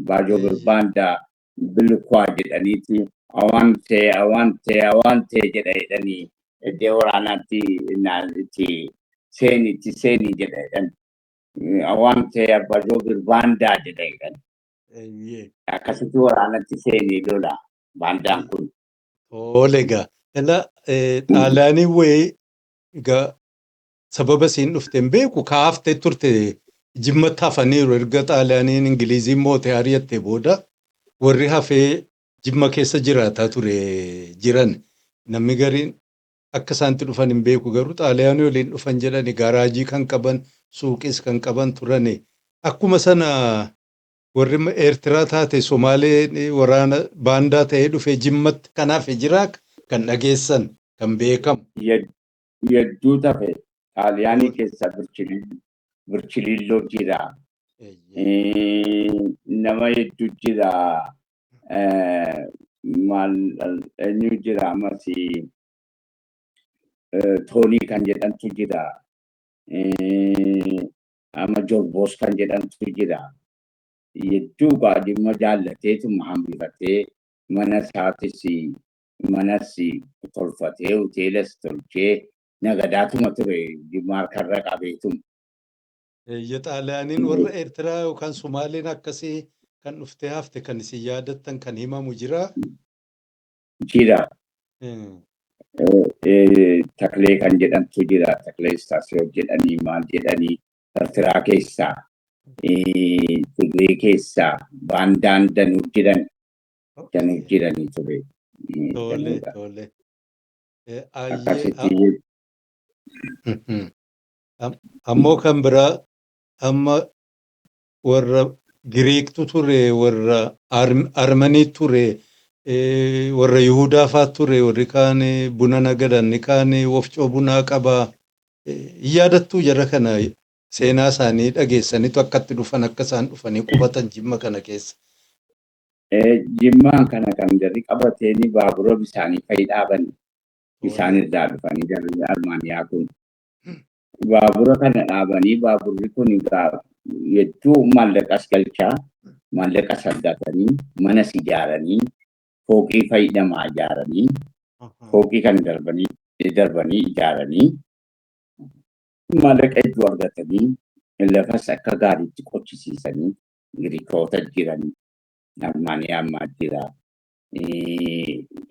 Baajoo bir baandaa bilkwaa jedhaniiti awaan ta'e awaan ta'e awaan ta'e jedha jedhanii iddoo waraanaatti itti seeni itti seeni jedha jedhan. Awaan ta'e baajoo bir baandaa jedha jedhan. Akkasitti waraanatti seenii lola baandaan kun. Tole egaa. Ela Xaaliyaanii wayii egaa sababa isiin dhufte hin beeku kaaftee turte Jimmatti hafaniiru erga Xaaliyaaniin Ingiliziin moote ari'atte booda warri hafee Jimma keessa jiraataa ture jiran namni gariin akka isaanitti dhufan hin beeku garuu Xaaliyaanii waliin dhufan jedhani garaajii kan qaban suuqis kan qaban turani. Akkuma sana warri Eertiraa taate Somaalee waraana baandaa ta'ee dhufee Jimmatti kan hafe jira kan dhageessan kan beekamu. Yedduu tafe Xaaliyaanii keessa Birchiliilloo jira. Nama hedduu jira. Maal eenyu jira ammas Toonii kan jedhamtu jira. Amma Jorboos kan jedhamtu jira. Hedduu dhimma jaallateetuma hambifatee mana isaatis manas tolfatee hoteelas tolchee nagadaatuma ture dhimma harkarra qabeetuma. Xaaliyaaniin warra Eertiraa yookaan Somaaleen akkasii kan dhuftee hafte kan isin yaadattan kan himamu jira. Jira. Taklee kan jedhamtu jira. Taklee istaasiyoon jedhanii maal jedhanii Eertiraa keessaa Tigree keessaa baandaan danuu jiran danuu jiranii ture. Tole tole. Akkasitti. Ammoo kan biraa amma warra Giriiktu ture, warra Armanii ture, warra Yihudaa fa'aa ture, warri kaan buna nagadan, ni kaan wofcoo bunaa qabaa. Yaadattuu jara kana seenaa isaanii dhageessanitu akkatti dhufan akka isaan dhufanii qubatan Jimma kana keessa. Jimmaan kana kan jarri qabateeni baabura bisaanii fa'i dhaaban bisaan irraa dhufanii jarri Armaaniyaa kun. Baabura kana dhaabanii baaburri kun hedduu maallaqas galchaa maallaqas argatanii manas ijaaranii fooqii fa'i namaa ijaaranii fooqii kan darbanii ijaaranii maallaqa hedduu argatanii lafas akka gaariitti qochisiisanii Giriikota jiran Armaaniyaa ammaa jira.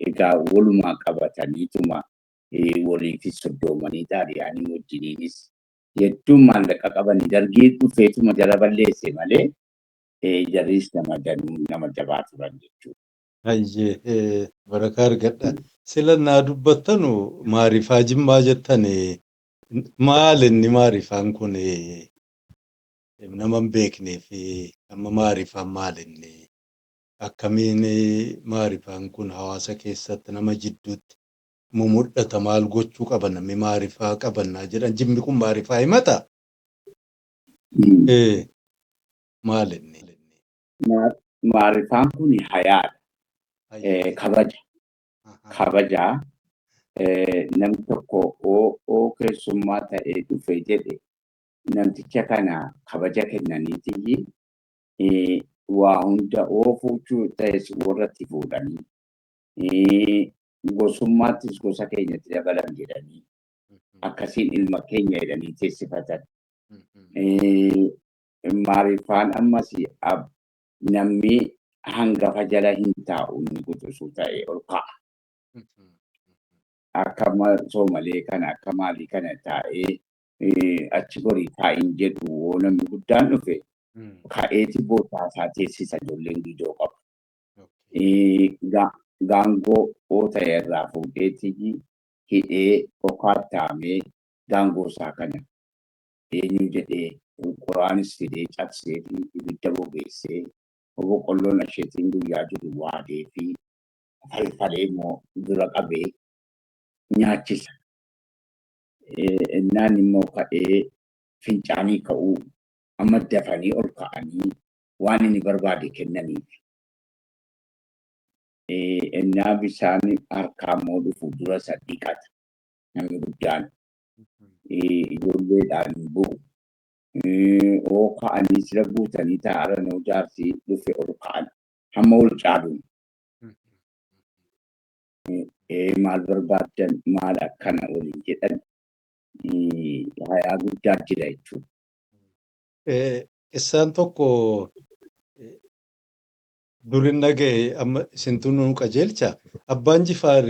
Egaa walumaa qabataniituma waliifis soddoomanii Xaaliyaanii wajjiniinis hedduu maallaqa qabanii dargii dhufeetuma jala balleesse malee jarris nama danuu nama jabaa turan jechuudha. Hayyee barakaa argadha. Sila naa dubbattanu maarifaa Jimmaa jettani maal inni maarifaan kun nama hin beeknee fi amma maarifaan maal inni akkamiin maarifaan kun hawaasa keessatti nama jidduutti mumul'ata maal gochuu qaba namni maarifaa qabannaa jedhan Jimmi kun maarifaa himata? Maal inni? Maarifaan kun hayaadha. Kabaja. Kabajaa. Namni tokko oo keessummaa ta'ee dhufee jedhe namticha kana kabaja kennaniitii waa hunda oo fuuchuu ta'es warratti fuudhanii gosummaattis gosa keenyatti dabalan jedhanii akkasiin ilma keenya jedhanii teessifatan. Maarifaan ammas namni hangafa jala hin taa'u inni quxisuu ta'e ol ka'a. Akka Soomalee kana akka maalii kana taa'ee achi gorii taa'in jedhu yoo namni guddaan dhufe ka'eeti bootaa isaa teessisa ijoolleen giidoo qabu. Gaangoo oo ta'e irraa fuudheeti hidhee okattaamee gaangoo isaa kana eenyu jedhee qoraanis fidee cabsee fi ibidda bobeessee boqqolloon asheetiin guyyaa jiru waadee fi falfalee immoo dura qabee nyaachisa. Innaan immoo ka'ee fincaanii ka'uu amma dafanii ol ka'anii waan inni barbaade kennaniif. Innaa bishaan harkaa immoo dhufu dura isa dhiqata namni guddaan. Ijoolleedhaan bu'u. Oo ka'anii sira guutanii taa'an oo jaarsi dhufe ol ka'an hamma ol caaluun. Maal barbaaddan maal akkana waliin jedhan hayaa guddaa jira jechuudha. Qissaan tokko durin dhaga'e amma isintu nu qajeelcha. Abbaan Jifaar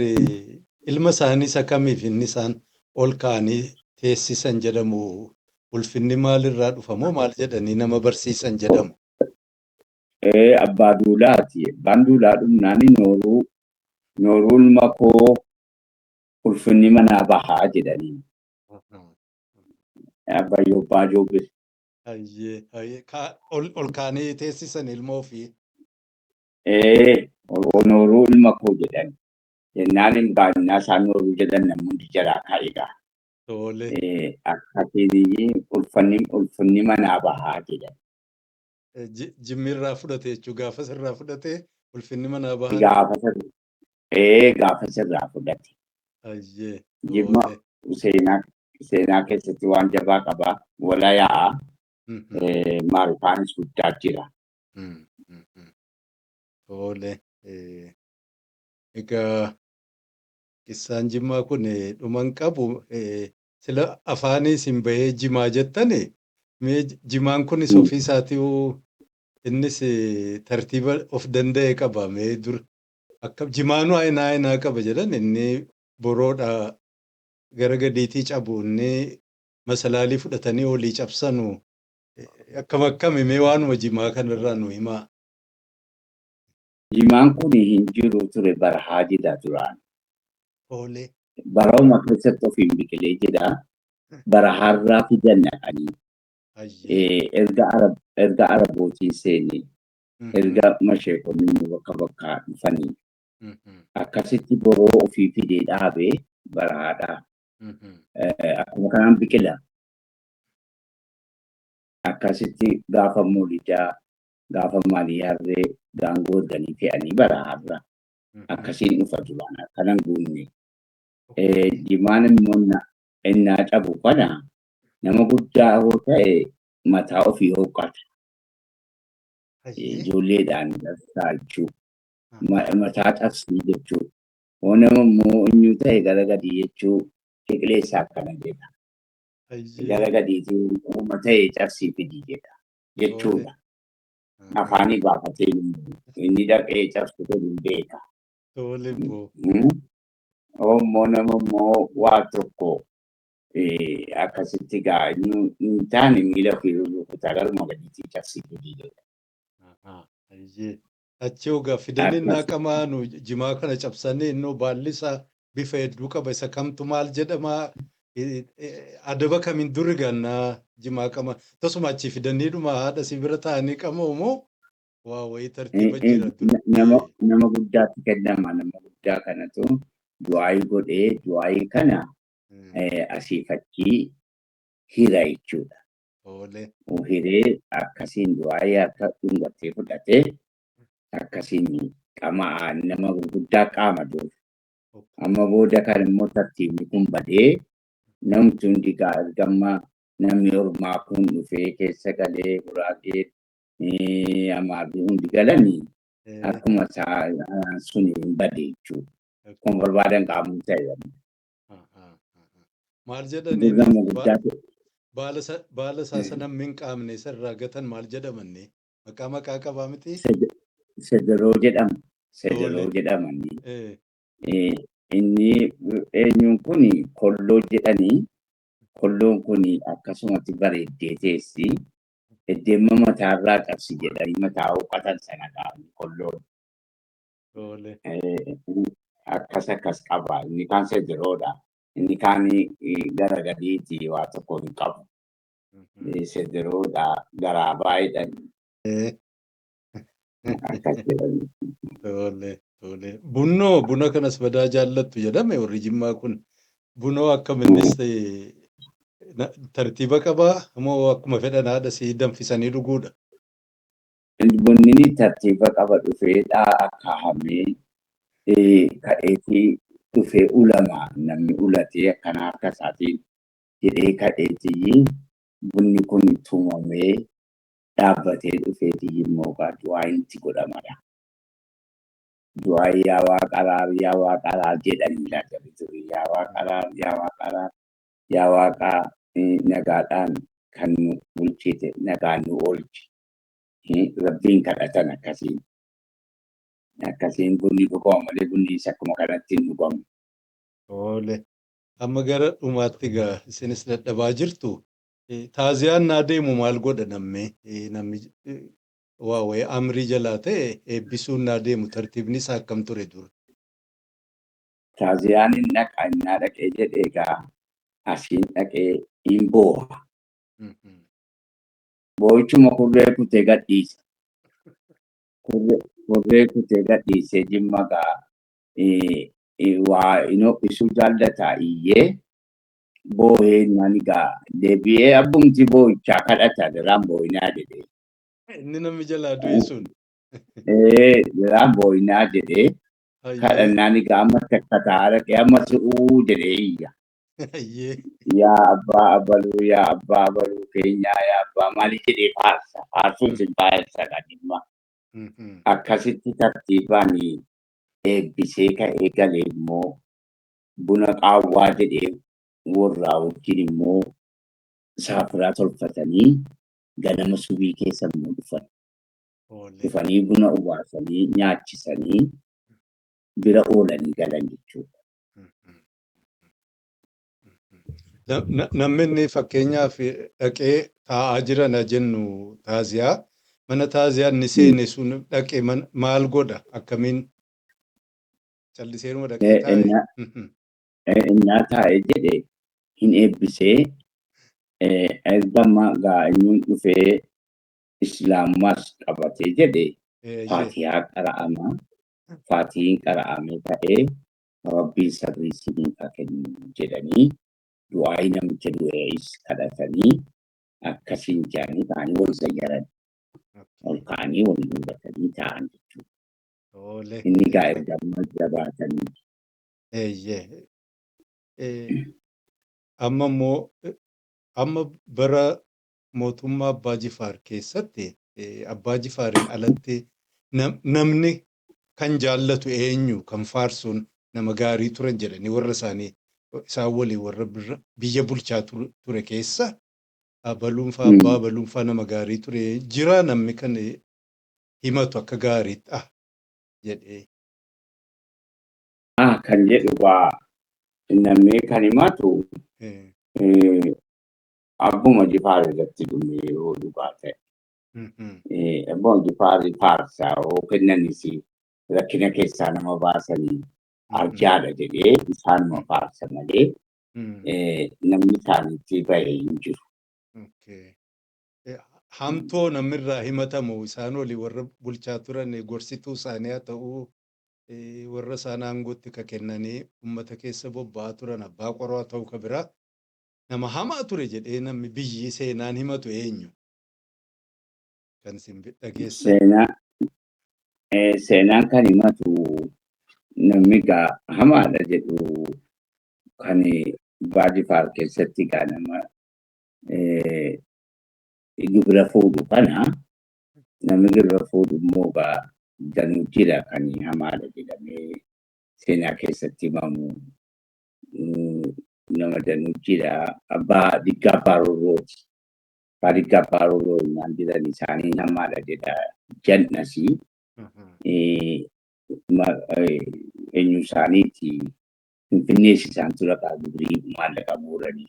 Ilma isaanii isa kamiif inni isaan ol kaa'anii teessisan jedhamu, ulfinni maalirraa dhufamoo maal jedhanii nama barsiisan jedhamu? Abbaa Duulaati. Abbaan Duulaa dhumnaan nooruu nooruu ilma koo ulfinni manaa bahaa jedhanii. Abbayyoo Abbaa Joobir. Ol kaa'anii teessisan ilma ofii. Nooruu ilma koo jedhan. Jennaan hin baannaa isaan nooruu jedhan namni hundi jalaa ka'eedha. Akkasiin ulfinni manaa bahaa jedhan. Jimmiirraa fudhate jechuudha. Gaafa sirraa fudhate ulfinni manaa bahaa. Gaafa sirraa fudhate. Jimma seenaa keessatti waan jabaa qabaa. Wala yaa'aa. Maarifaanis guddaa jira. Tole. Egaa qissaan Jimmaa kun dhuman qabu. Sila afaanii isin bahee jimaa jettani, mee jimaan kunis ofii isaatii innis tartiiba of danda'e qaba. Mee dur akka jimaanuu aynaa aynaa qaba jedhan, inni boroodha gara gadiitii cabu, inni masalaalii fudhatanii olii cabsanu akkam akkami? Mee waanuma jimaa kanarraa nu himaa. Jimaan kun hin jiru ture, barahaa jedha duraan. Barahuma keessatti ofiin biqilee jedha. Barahaarraa fidan dhaqanii. Erga Arabootiin seenee, erga masheekonni bakka bakkaa dhufanii, akkasitti boroo ofii fidee dhaabee barahaadhaa. Akkuma kanaan biqila. Akkasitti gaafa moolidaa, gaafa maalii, harree gaangoo erganii fe'anii barahaarra. Akkasiin dhufa duraan, akkanan guunne. Jimaan immoo innaa cabu kana nama guddaa yoo ta'e mataa ofii hooqqata. Ijoolleedhaan cabsaa jechuudha. Mataa cabsii jechuudha. Yoo nama immoo eenyu ta'e gara gadii jechuu qiqleessaa akkana jedha. Gara gadiitiin uuma ta'e cabsii fidii jedha jechuudha. Afaanii baafatee inni dhaqee cabsu kun hin beeka. Immoo nama immoo waa tokko akkasitti gaa hin taane miila ofii rukutaa garuma gadiitii cabsii fidii jedha. Achi ogaa fidanii naqamaanu jimaa kana cabsanii, innoo baalli isaa bifa hedduu qaba. Isa kamtu maal jedhama? Adaba kamiin duri gannaa jimaa qama? Tasuma achi fidanii dhuma haadha si bira taa'anii qamamu moo waa wayii tartiiba jira? Nama guddaatti kennama. Nama guddaa kanatu du'aayii godhee du'aayii kana asiif achii hira jechuudha. Hiree akkasiin du'aayii akka dhungatee fudhatee akkasiin qaama nama gurguddaa qaama dur. Amma booda kan immoo tartiibni kun badee, namni hundi ergamma namni ormaa kun dhufee keessa galee, Guraagee, Amaarri hundi galanii, akkuma sun hin bade jechuudha. Kun barbaadan qaamni ta'e. Maal jedhanii baala isaa sana hin qaamne isarraa gatan maal jedhamanni? Maqaa maqaa qabaa miti? Sederoo jedhama. Sederoo jedhamani. Inni eenyuun kun kolloo jedhanii, kolloon kun akkasumatti bareeddee teessi. Eddeemma mataarraa cabsi jedhanii mataa hooqatan sana qaamni kolloon. Akkas akkas qaba. Inni kaan sederoodha. Inni kaan gara gadiiti, waa tokko hin qabu. Sederoodha, garaa baay'eedhaan. Akkas jedhanii. Tole, tole. Bunnoo buna kanas badaa jaallattu jedhame warri Jimmaa kun. Bunoo akkaminnis tartiiba qabaa moo akkuma fedhan haadha sii danfisanii dhuguudha? Bunni tartiiba qaba. Dhufee akkaa'amee ka'eetii dhufee ulama, namni ulatee akkana harka isaatiin jedhee ka'eetii bunni kun tumamee dhaabbatee dhufeetii immoo du'aan itti godhamadha. Du'aan "Yaa Waaqa araar, yaa Waaqa araar" jedhanii laata ture. "Yaa Waaqa araar, yaa Waaqa araar, yaa Waaqa nagaadhaan kan nu bulchite nagaan nu oolchi." Rabbiin kadhatan akkasiin. Akkasiin bunni dhugama malee bunni isa akkuma kanatti hin dhugamu. Tole. Amma gara dhumaatti egaa isinis dadhabaa jirtu. Taaziyaan naa deemu maal godha namni? Namni waa wayii amrii jalaa ta'e eebbisuun naa deemu tartiibni isaa akkam ture dura? Taaziyaan hin dhaqa innaa dhaqee jedhee egaa asiin dhaqee hin boo'a. Boo'ichuma kurree kutee gadhiisa. Kurree kutee gadhiisee jimma gaa waa isuu jaallataa iyyee boo'ee naan egaa deebi'ee abbumti boo'ichaa kadhata biraan boo'inaa jedhee. Inni namni jalaa du'e sun. Biraan boo'inaa jedhee kadhannaan egaa amma takka taa'aa dhaqee amma si'uu jedhee iyya. Yaa abbaa abaluu, yaa abbaa abaluu keenyaa, yaa abbaa maali jedhee faarsa. Faarsuun sin faarsa kan dhimma. Akkasitti tartiibaan eebbisee ka'ee galee immoo buna qaawwaa jedhee warraa wajjin immoo saafiraa tolfatanii ganama subii keessa immoo dhufan. Dhufanii buna obaasanii nyaachisanii bira oolanii galan jechuudha. Namni inni fakkeenyaaf dhaqee taa'aa jiran jennu taaziyaa mana taaziyaa inni seene sun dhaqee maal godha akkamiin calliseeruma dhaqee taa'e? Innaa taa'ee jedhe hin eebbisee erga gaa'inni dhufee islaamummaas qabatee jedhe faatihaa qara'ama. Faatiin qara'amee ta'ee rabbiin sabrii isiniif haa kennu jedhanii du'aayii namicha du'ees kadhatanii akkasiin jedhanii ta'anii wal zayyaran. Ol ka'anii wal dubbatanii taa'an jechuudha. Inni gaa erga amma jabaatanii. Amma immoo amma bara mootummaa Abbaa Jifaar keessatti Abbaa Jifaariin alatti namni kan jaallatu eenyu kan faarsuun nama gaarii turan jedhanii warra isaanii isaan waliin warra biyya bulchaa ture keessa abaluunfaa abbaa abaluunfaa nama gaarii ture jira namni kan himatu akka gaariitti jedhee. Kan jedhu waa namni kan himatu abbuma Jifaar irratti dhume yoo dhugaa ta'e. Abbuma Jifaar faarsaa yoo kennanis rakkina keessaa nama baasanii arjaadha jedhee isaanuma faarsa malee namni isaanitti bahee hin jiru. Hamtoo namirraa himatamu isaan olii warra bulchaa turan gorsituu isaanii haa ta'uu warra isaan aangootti ka kennanii uummata keessa bobba'aa turan abbaa qoroo haa ta'uu ka biraa nama hamaa ture jedhee namni biyyi seenaan himatu eenyu? Kan isin dhageessan. Seenaan kan himatu namni gaa hamaadha jedhu kan Abbaa Jifaar keessatti gaa nama gibira fuudhu kana namni gibira fuudhu immoo gaa danuu jira kan hamaadha jedhamee seenaa keessatti himamu nama danuu jira abbaa Diggaa Baarorrooti. Abbaa Diggaa Baarorroo innaan jiran isaanii hamaadha jedha jannasii. Eenyu isaaniiti Finfinnees isaan tura kaa gibirii maallaqa buuranii.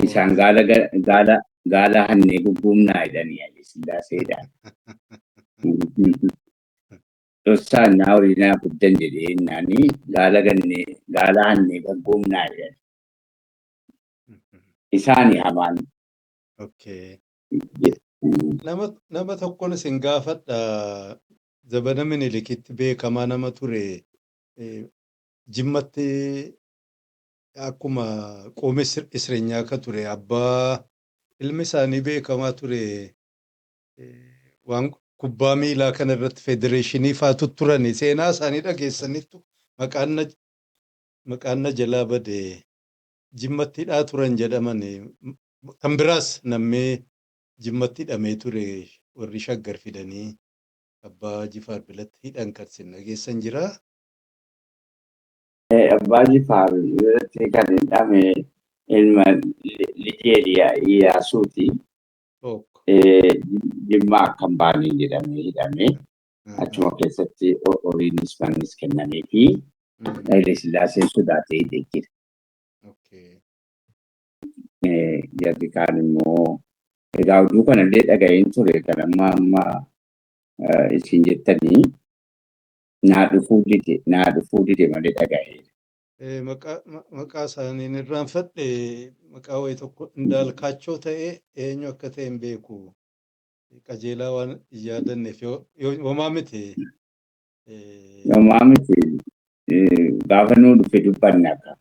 Isaan gaala hannee gugguumnaa jedhanii Haile Sillaaseedhaan. Dhoksaan naa horii naa guddan jedhee naani gaala hannee gugguumnaa jedhan. Isaani hamaan. Nama tokkoon isin gaafadha. Zabana Minilikitti beekamaa nama ture Jimmatti akkuma qoome isreenyaa ka ture abbaa ilmi isaanii beekamaa ture waan kubbaa miilaa kana irratti federeeshinii faatu turani seenaa isaanii dhageessanittu maqaan na jalaa bade Jimmatti hidhaa turan jedhaman kan biraas namni Jimmatti hidhamee ture warri Shaggar fidanii Abbaa Jifaar biratti hidhan kan isin dhageessan jiraa? Abbaa Jifaar biratti kan hidhame ilma Lijee Iyyaasuuti. Jimma akka hin baane jedhamee hidhame. Achuma keessatti horiinis mannis kennameefi Haile Sillaaseen sodaatee hidhee jira. Jarri kaan immoo egaa oduu kanallee dhaga'een ture kan amma amma isin jettanii naa dhufuu dide malee dhaga'ee. Maqaa isaaniin irraanfadhe, maqaa wayii tokko Indaalkaachoo ta'ee eenyu akka ta'e hin beeku. Qajeelaa waan hin yaadanneef homaa miti. Homaa miti, gaafa nuu dhufe dubbanna akka.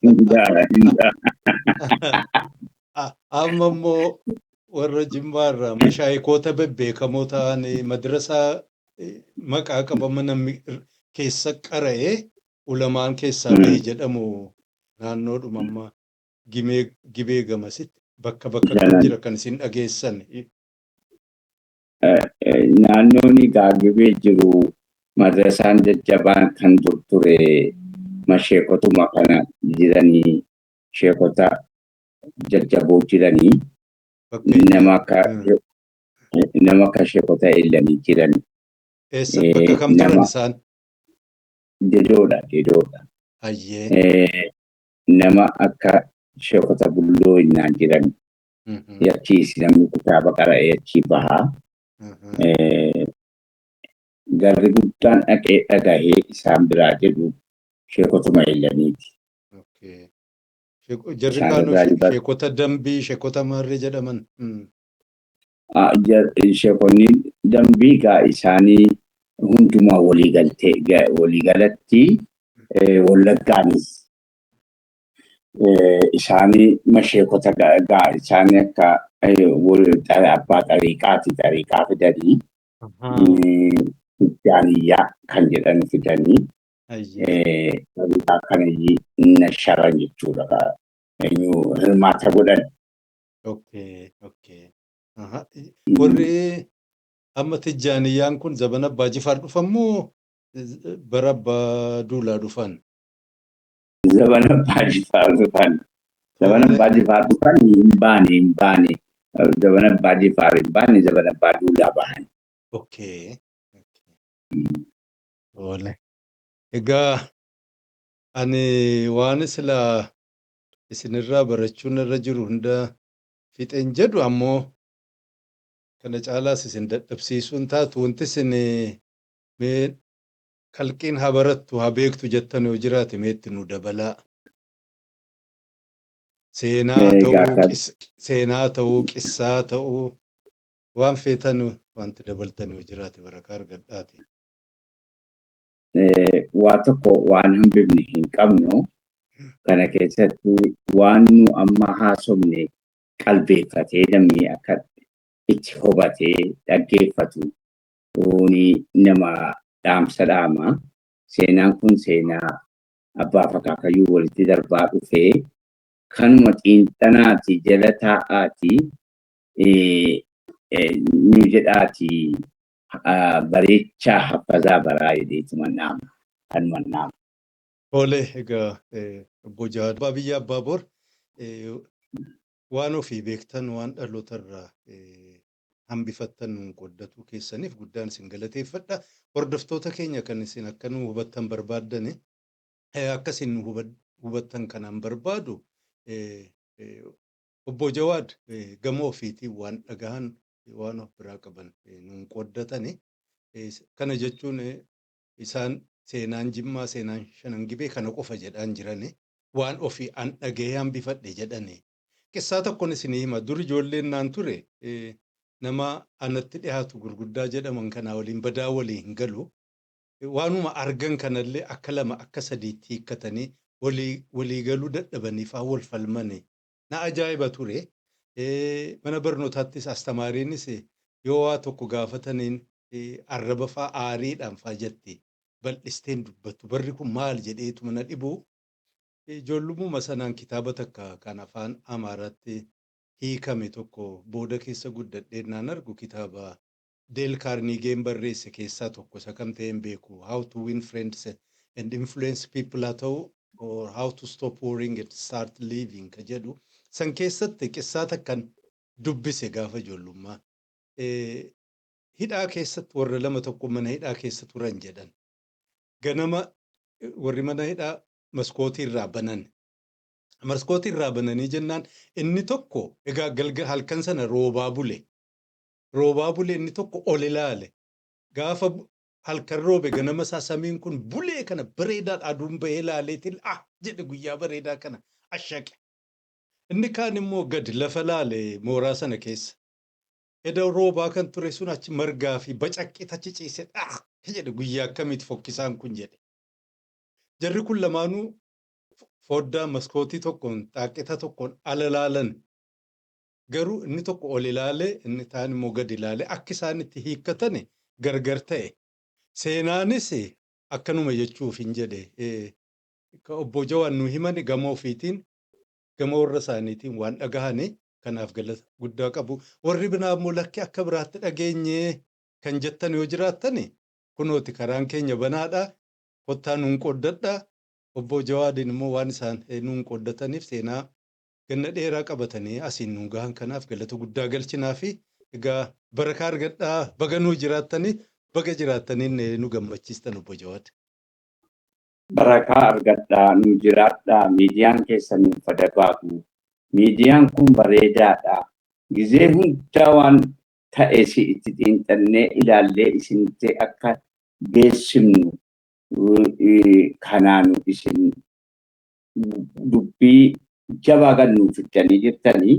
Hingaa. Amma immoo warra Jimmaa irraa mashaayikoota bebbeekamoo ta'an, madrasaa maqaa qabama namni keessa qara'ee ulamaan keessaa bahe jedhamu, naannoodhuma amma Gibee gamasitti bakka bakka kan jira kan isin dhageessan. Naannoon egaa Gibee jiru madrasaan jajjabaan kan dur ture masheekotuma kana jiranii, sheekota jajjaboo jiranii, nama akka sheekota eelanii jiran. Eessa, bakka kam turan isaan? Dedoodha, Dedoodha. Nama akka sheekota Bulloo innaan jiran. Achiis namni kitaaba qara'ee achii bahaa. Garri guddaan dhaqee dhagahee isaan biraa jedhu sheekotuma eelaniiti. Jarri kaanuu sheekota dambii, sheekota maarree jedhaman. Sheekonni dambii gaa isaanii hundumaa waliigaltee waliigalatti Wallaggaanis isaanii masheekota gaa isaanii akka abbaa xariiqaati, xariiqaa fidanii, Tijjaaniyyaa kan jedhan fidanii xariiqaa kana nasharan jechuudha. Hirmaata godhan. Warri amma Tijjaaniyyaan kun zamana Abbaa Jifaar dhufan moo bara Abbaa Duulaa dhufan? Zamana Abbaa Jifaar dhufan. Zamana Abbaa Jifaar dhufan, hin baane, hin baane. Zamana Abbaa Jifaar hin baane, zamana Abbaa Duulaa bahan. Okay. Tole. Egaa ani waan silaa isinirraa barachuun irra jiru hunda fixeen jedhu, ammoo kana caalaas isin dadhabsiisuun taatu. Wanti isin mee kalqiin haa barattu, haa beektu jettan yoo jiraate meetti nu dabalaa. Seenaa ta'uu, seenaa ta'uu, qissaa ta'uu, waan feetan wanti dabaltan yoo jiraate barakaa argadhaati. Waa tokko waan hambifne hin qabnu. Kana keessatti waan nu amma haasofne qalbeeffatee namni akka itti hubatee dhaggeeffatu kuni nama dhaamsa dhaama. Seenaan kun seenaa abbaa akaakayyuu walitti darbaa dhufee kanuma xiinxanaati, jala taa'aati nu jedhaati, bareechaa haffazaa baraa jedheetuma dhaama. Kanuma dhaama. Tole, egaa obbo Jawaar, Abbaa Biyya Abbaa Boor, waan ofii beektan, waan dhalootarraa hambifattan nuun qooddachuu keessaniif guddaan isin galateeffadha. Hordoftoota keenya, kan isin akka nu hubattan barbaaddani, akka isin nu hubattan kanaan barbaadu, obbo Jawaad gama ofiitiin waan dhagahan, waan of biraa qaban nuun qooddatani. Kana jechuun isaan seenaan Jimmaa, seenaan Shanan Gibee kana qofa jedhaan jirani. Waan ofii an dhagahee hambifadhe jedhani. Qissaa tokkoon isinii hima. Dur ijoolleen naan ture nama anatti dhiyaatu gurguddaa jedhaman kanaa waliin badaa walii hin galu. Waanuma argan kanallee akka lama akka sadiitti hiikkatanii walii galuu dadhabanii fa'aa wal falmani. Na ajaa'iba ture. Mana barnootaattis astamaariinis yoo waa tokko gaafataniin arraba fa'aa aariidhaan fa'aa jetti. Bal'isteen dubbattu. Barri kun maal jedheetu mana dhibu. Ijoollummaa sanaan kitaaba takka kan afaan Amaaraatti hiikame tokko booda keessa guddadhee naan argu, kitaaba Dale Carnegien barreesse keessaa tokko isa kam ta'e hin beeku. How to Win Friends and Influence People haa ta'u or How to Stop Worrying and Start Living ka jedhu san keessatti qissaa takkan dubbise gaafa ijoollummaa. Hidhaa keessatti warra lama tokko mana hidhaa keessa turan jedhan. Ganama warri mana hidhaa maskootii irraa banan. Maskootii irraa bananii jennaan inni tokko egaa galgala halkan sana roobaa bule. Roobaa bule inni tokko ol ilaale. Gaafa halkan roobe ganama isaa samiin kun bulee kana bareedaadha aduun bahee ilaaleetiin ah jedhe guyyaa bareedaa kana ashaqe. Inni kaan immoo gadi lafa laale mooraa sana keessa. Eda roobaa kan ture sun achi margaa fi bacaqqee achi ciise ah jedhe guyyaa akkamiiti fokkisaan kun jedhe. Jarri kun lamaanuu foddaa maskootii tokkoon xaaqita tokkoon ala laalan. Garuu inni tokko ol ilaalee inni kaan immoo gadi ilaalee akka isaan itti hiikkatan gargar ta'e. Seenaanis akkanuma jechuuf hin jedhe. Obbo Jawaar nu himan gama ofiitiin gama warra isaaniitiin waan dhagahanii kanaaf galata guddaa qabu. Warri biraa immoo lakki akka biraatti dhageenye kan jettan yoo jiraattan kunooti karaan keenya banaadha. Kottaa nuun qooddadha. Obbo Jawaariin immoo waan isaan nuun qooddataniif seenaa ganna dheeraa qabatanii asiin nuun gahan kanaaf galata guddaa galchinaa fi egaa barakaa argadhaa baga nuu jiraattanii baga jiraattaniin nu gammachiistan Obbo Jawaar. Barakaa argadhaa nu jiraadhaa miidiyaan keessan nuuf dagaagu. Miidiyaan kun bareedaadha. Gizee hundaa waan ta'e si itti xiinxalnee ilaallee isinitti akka geessifnu kanaanu isin dubbii jabaa kan nuuf fiddanii jirtanii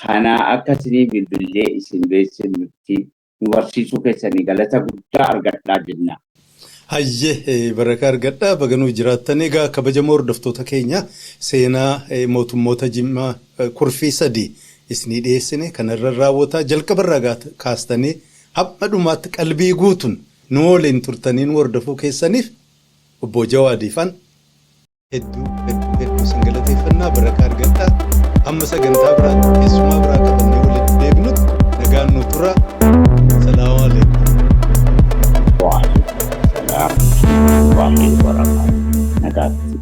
kanaa akka isinii bilbillee isin beeksifnutti nu barsiisuu keessanii galata guddaa argadhaa jenna. Hayyee barakaa argadhaa baga nuuf jiraattan egaa kabajamoo hordoftoota keenya seenaa mootummoota Jimmaa kurfii sadii isinii dhiyeessine kanarra raawwataa jalqabarraa kaastanii hamma dhumaatti qalbii guutuun nu waliin turtanii nu hordofuu keessaniif Obbo Jawaadiifan hedduu hedduu hedduu isin galateeffannaa barakaa argadhaa hamma sagantaa biraatti keessumaa biraa qabannee walitti deebinutti nagaan nu tura. Salaamu alaikum. Waalaikum salaam. Waa'ee waraabaa nagaatti.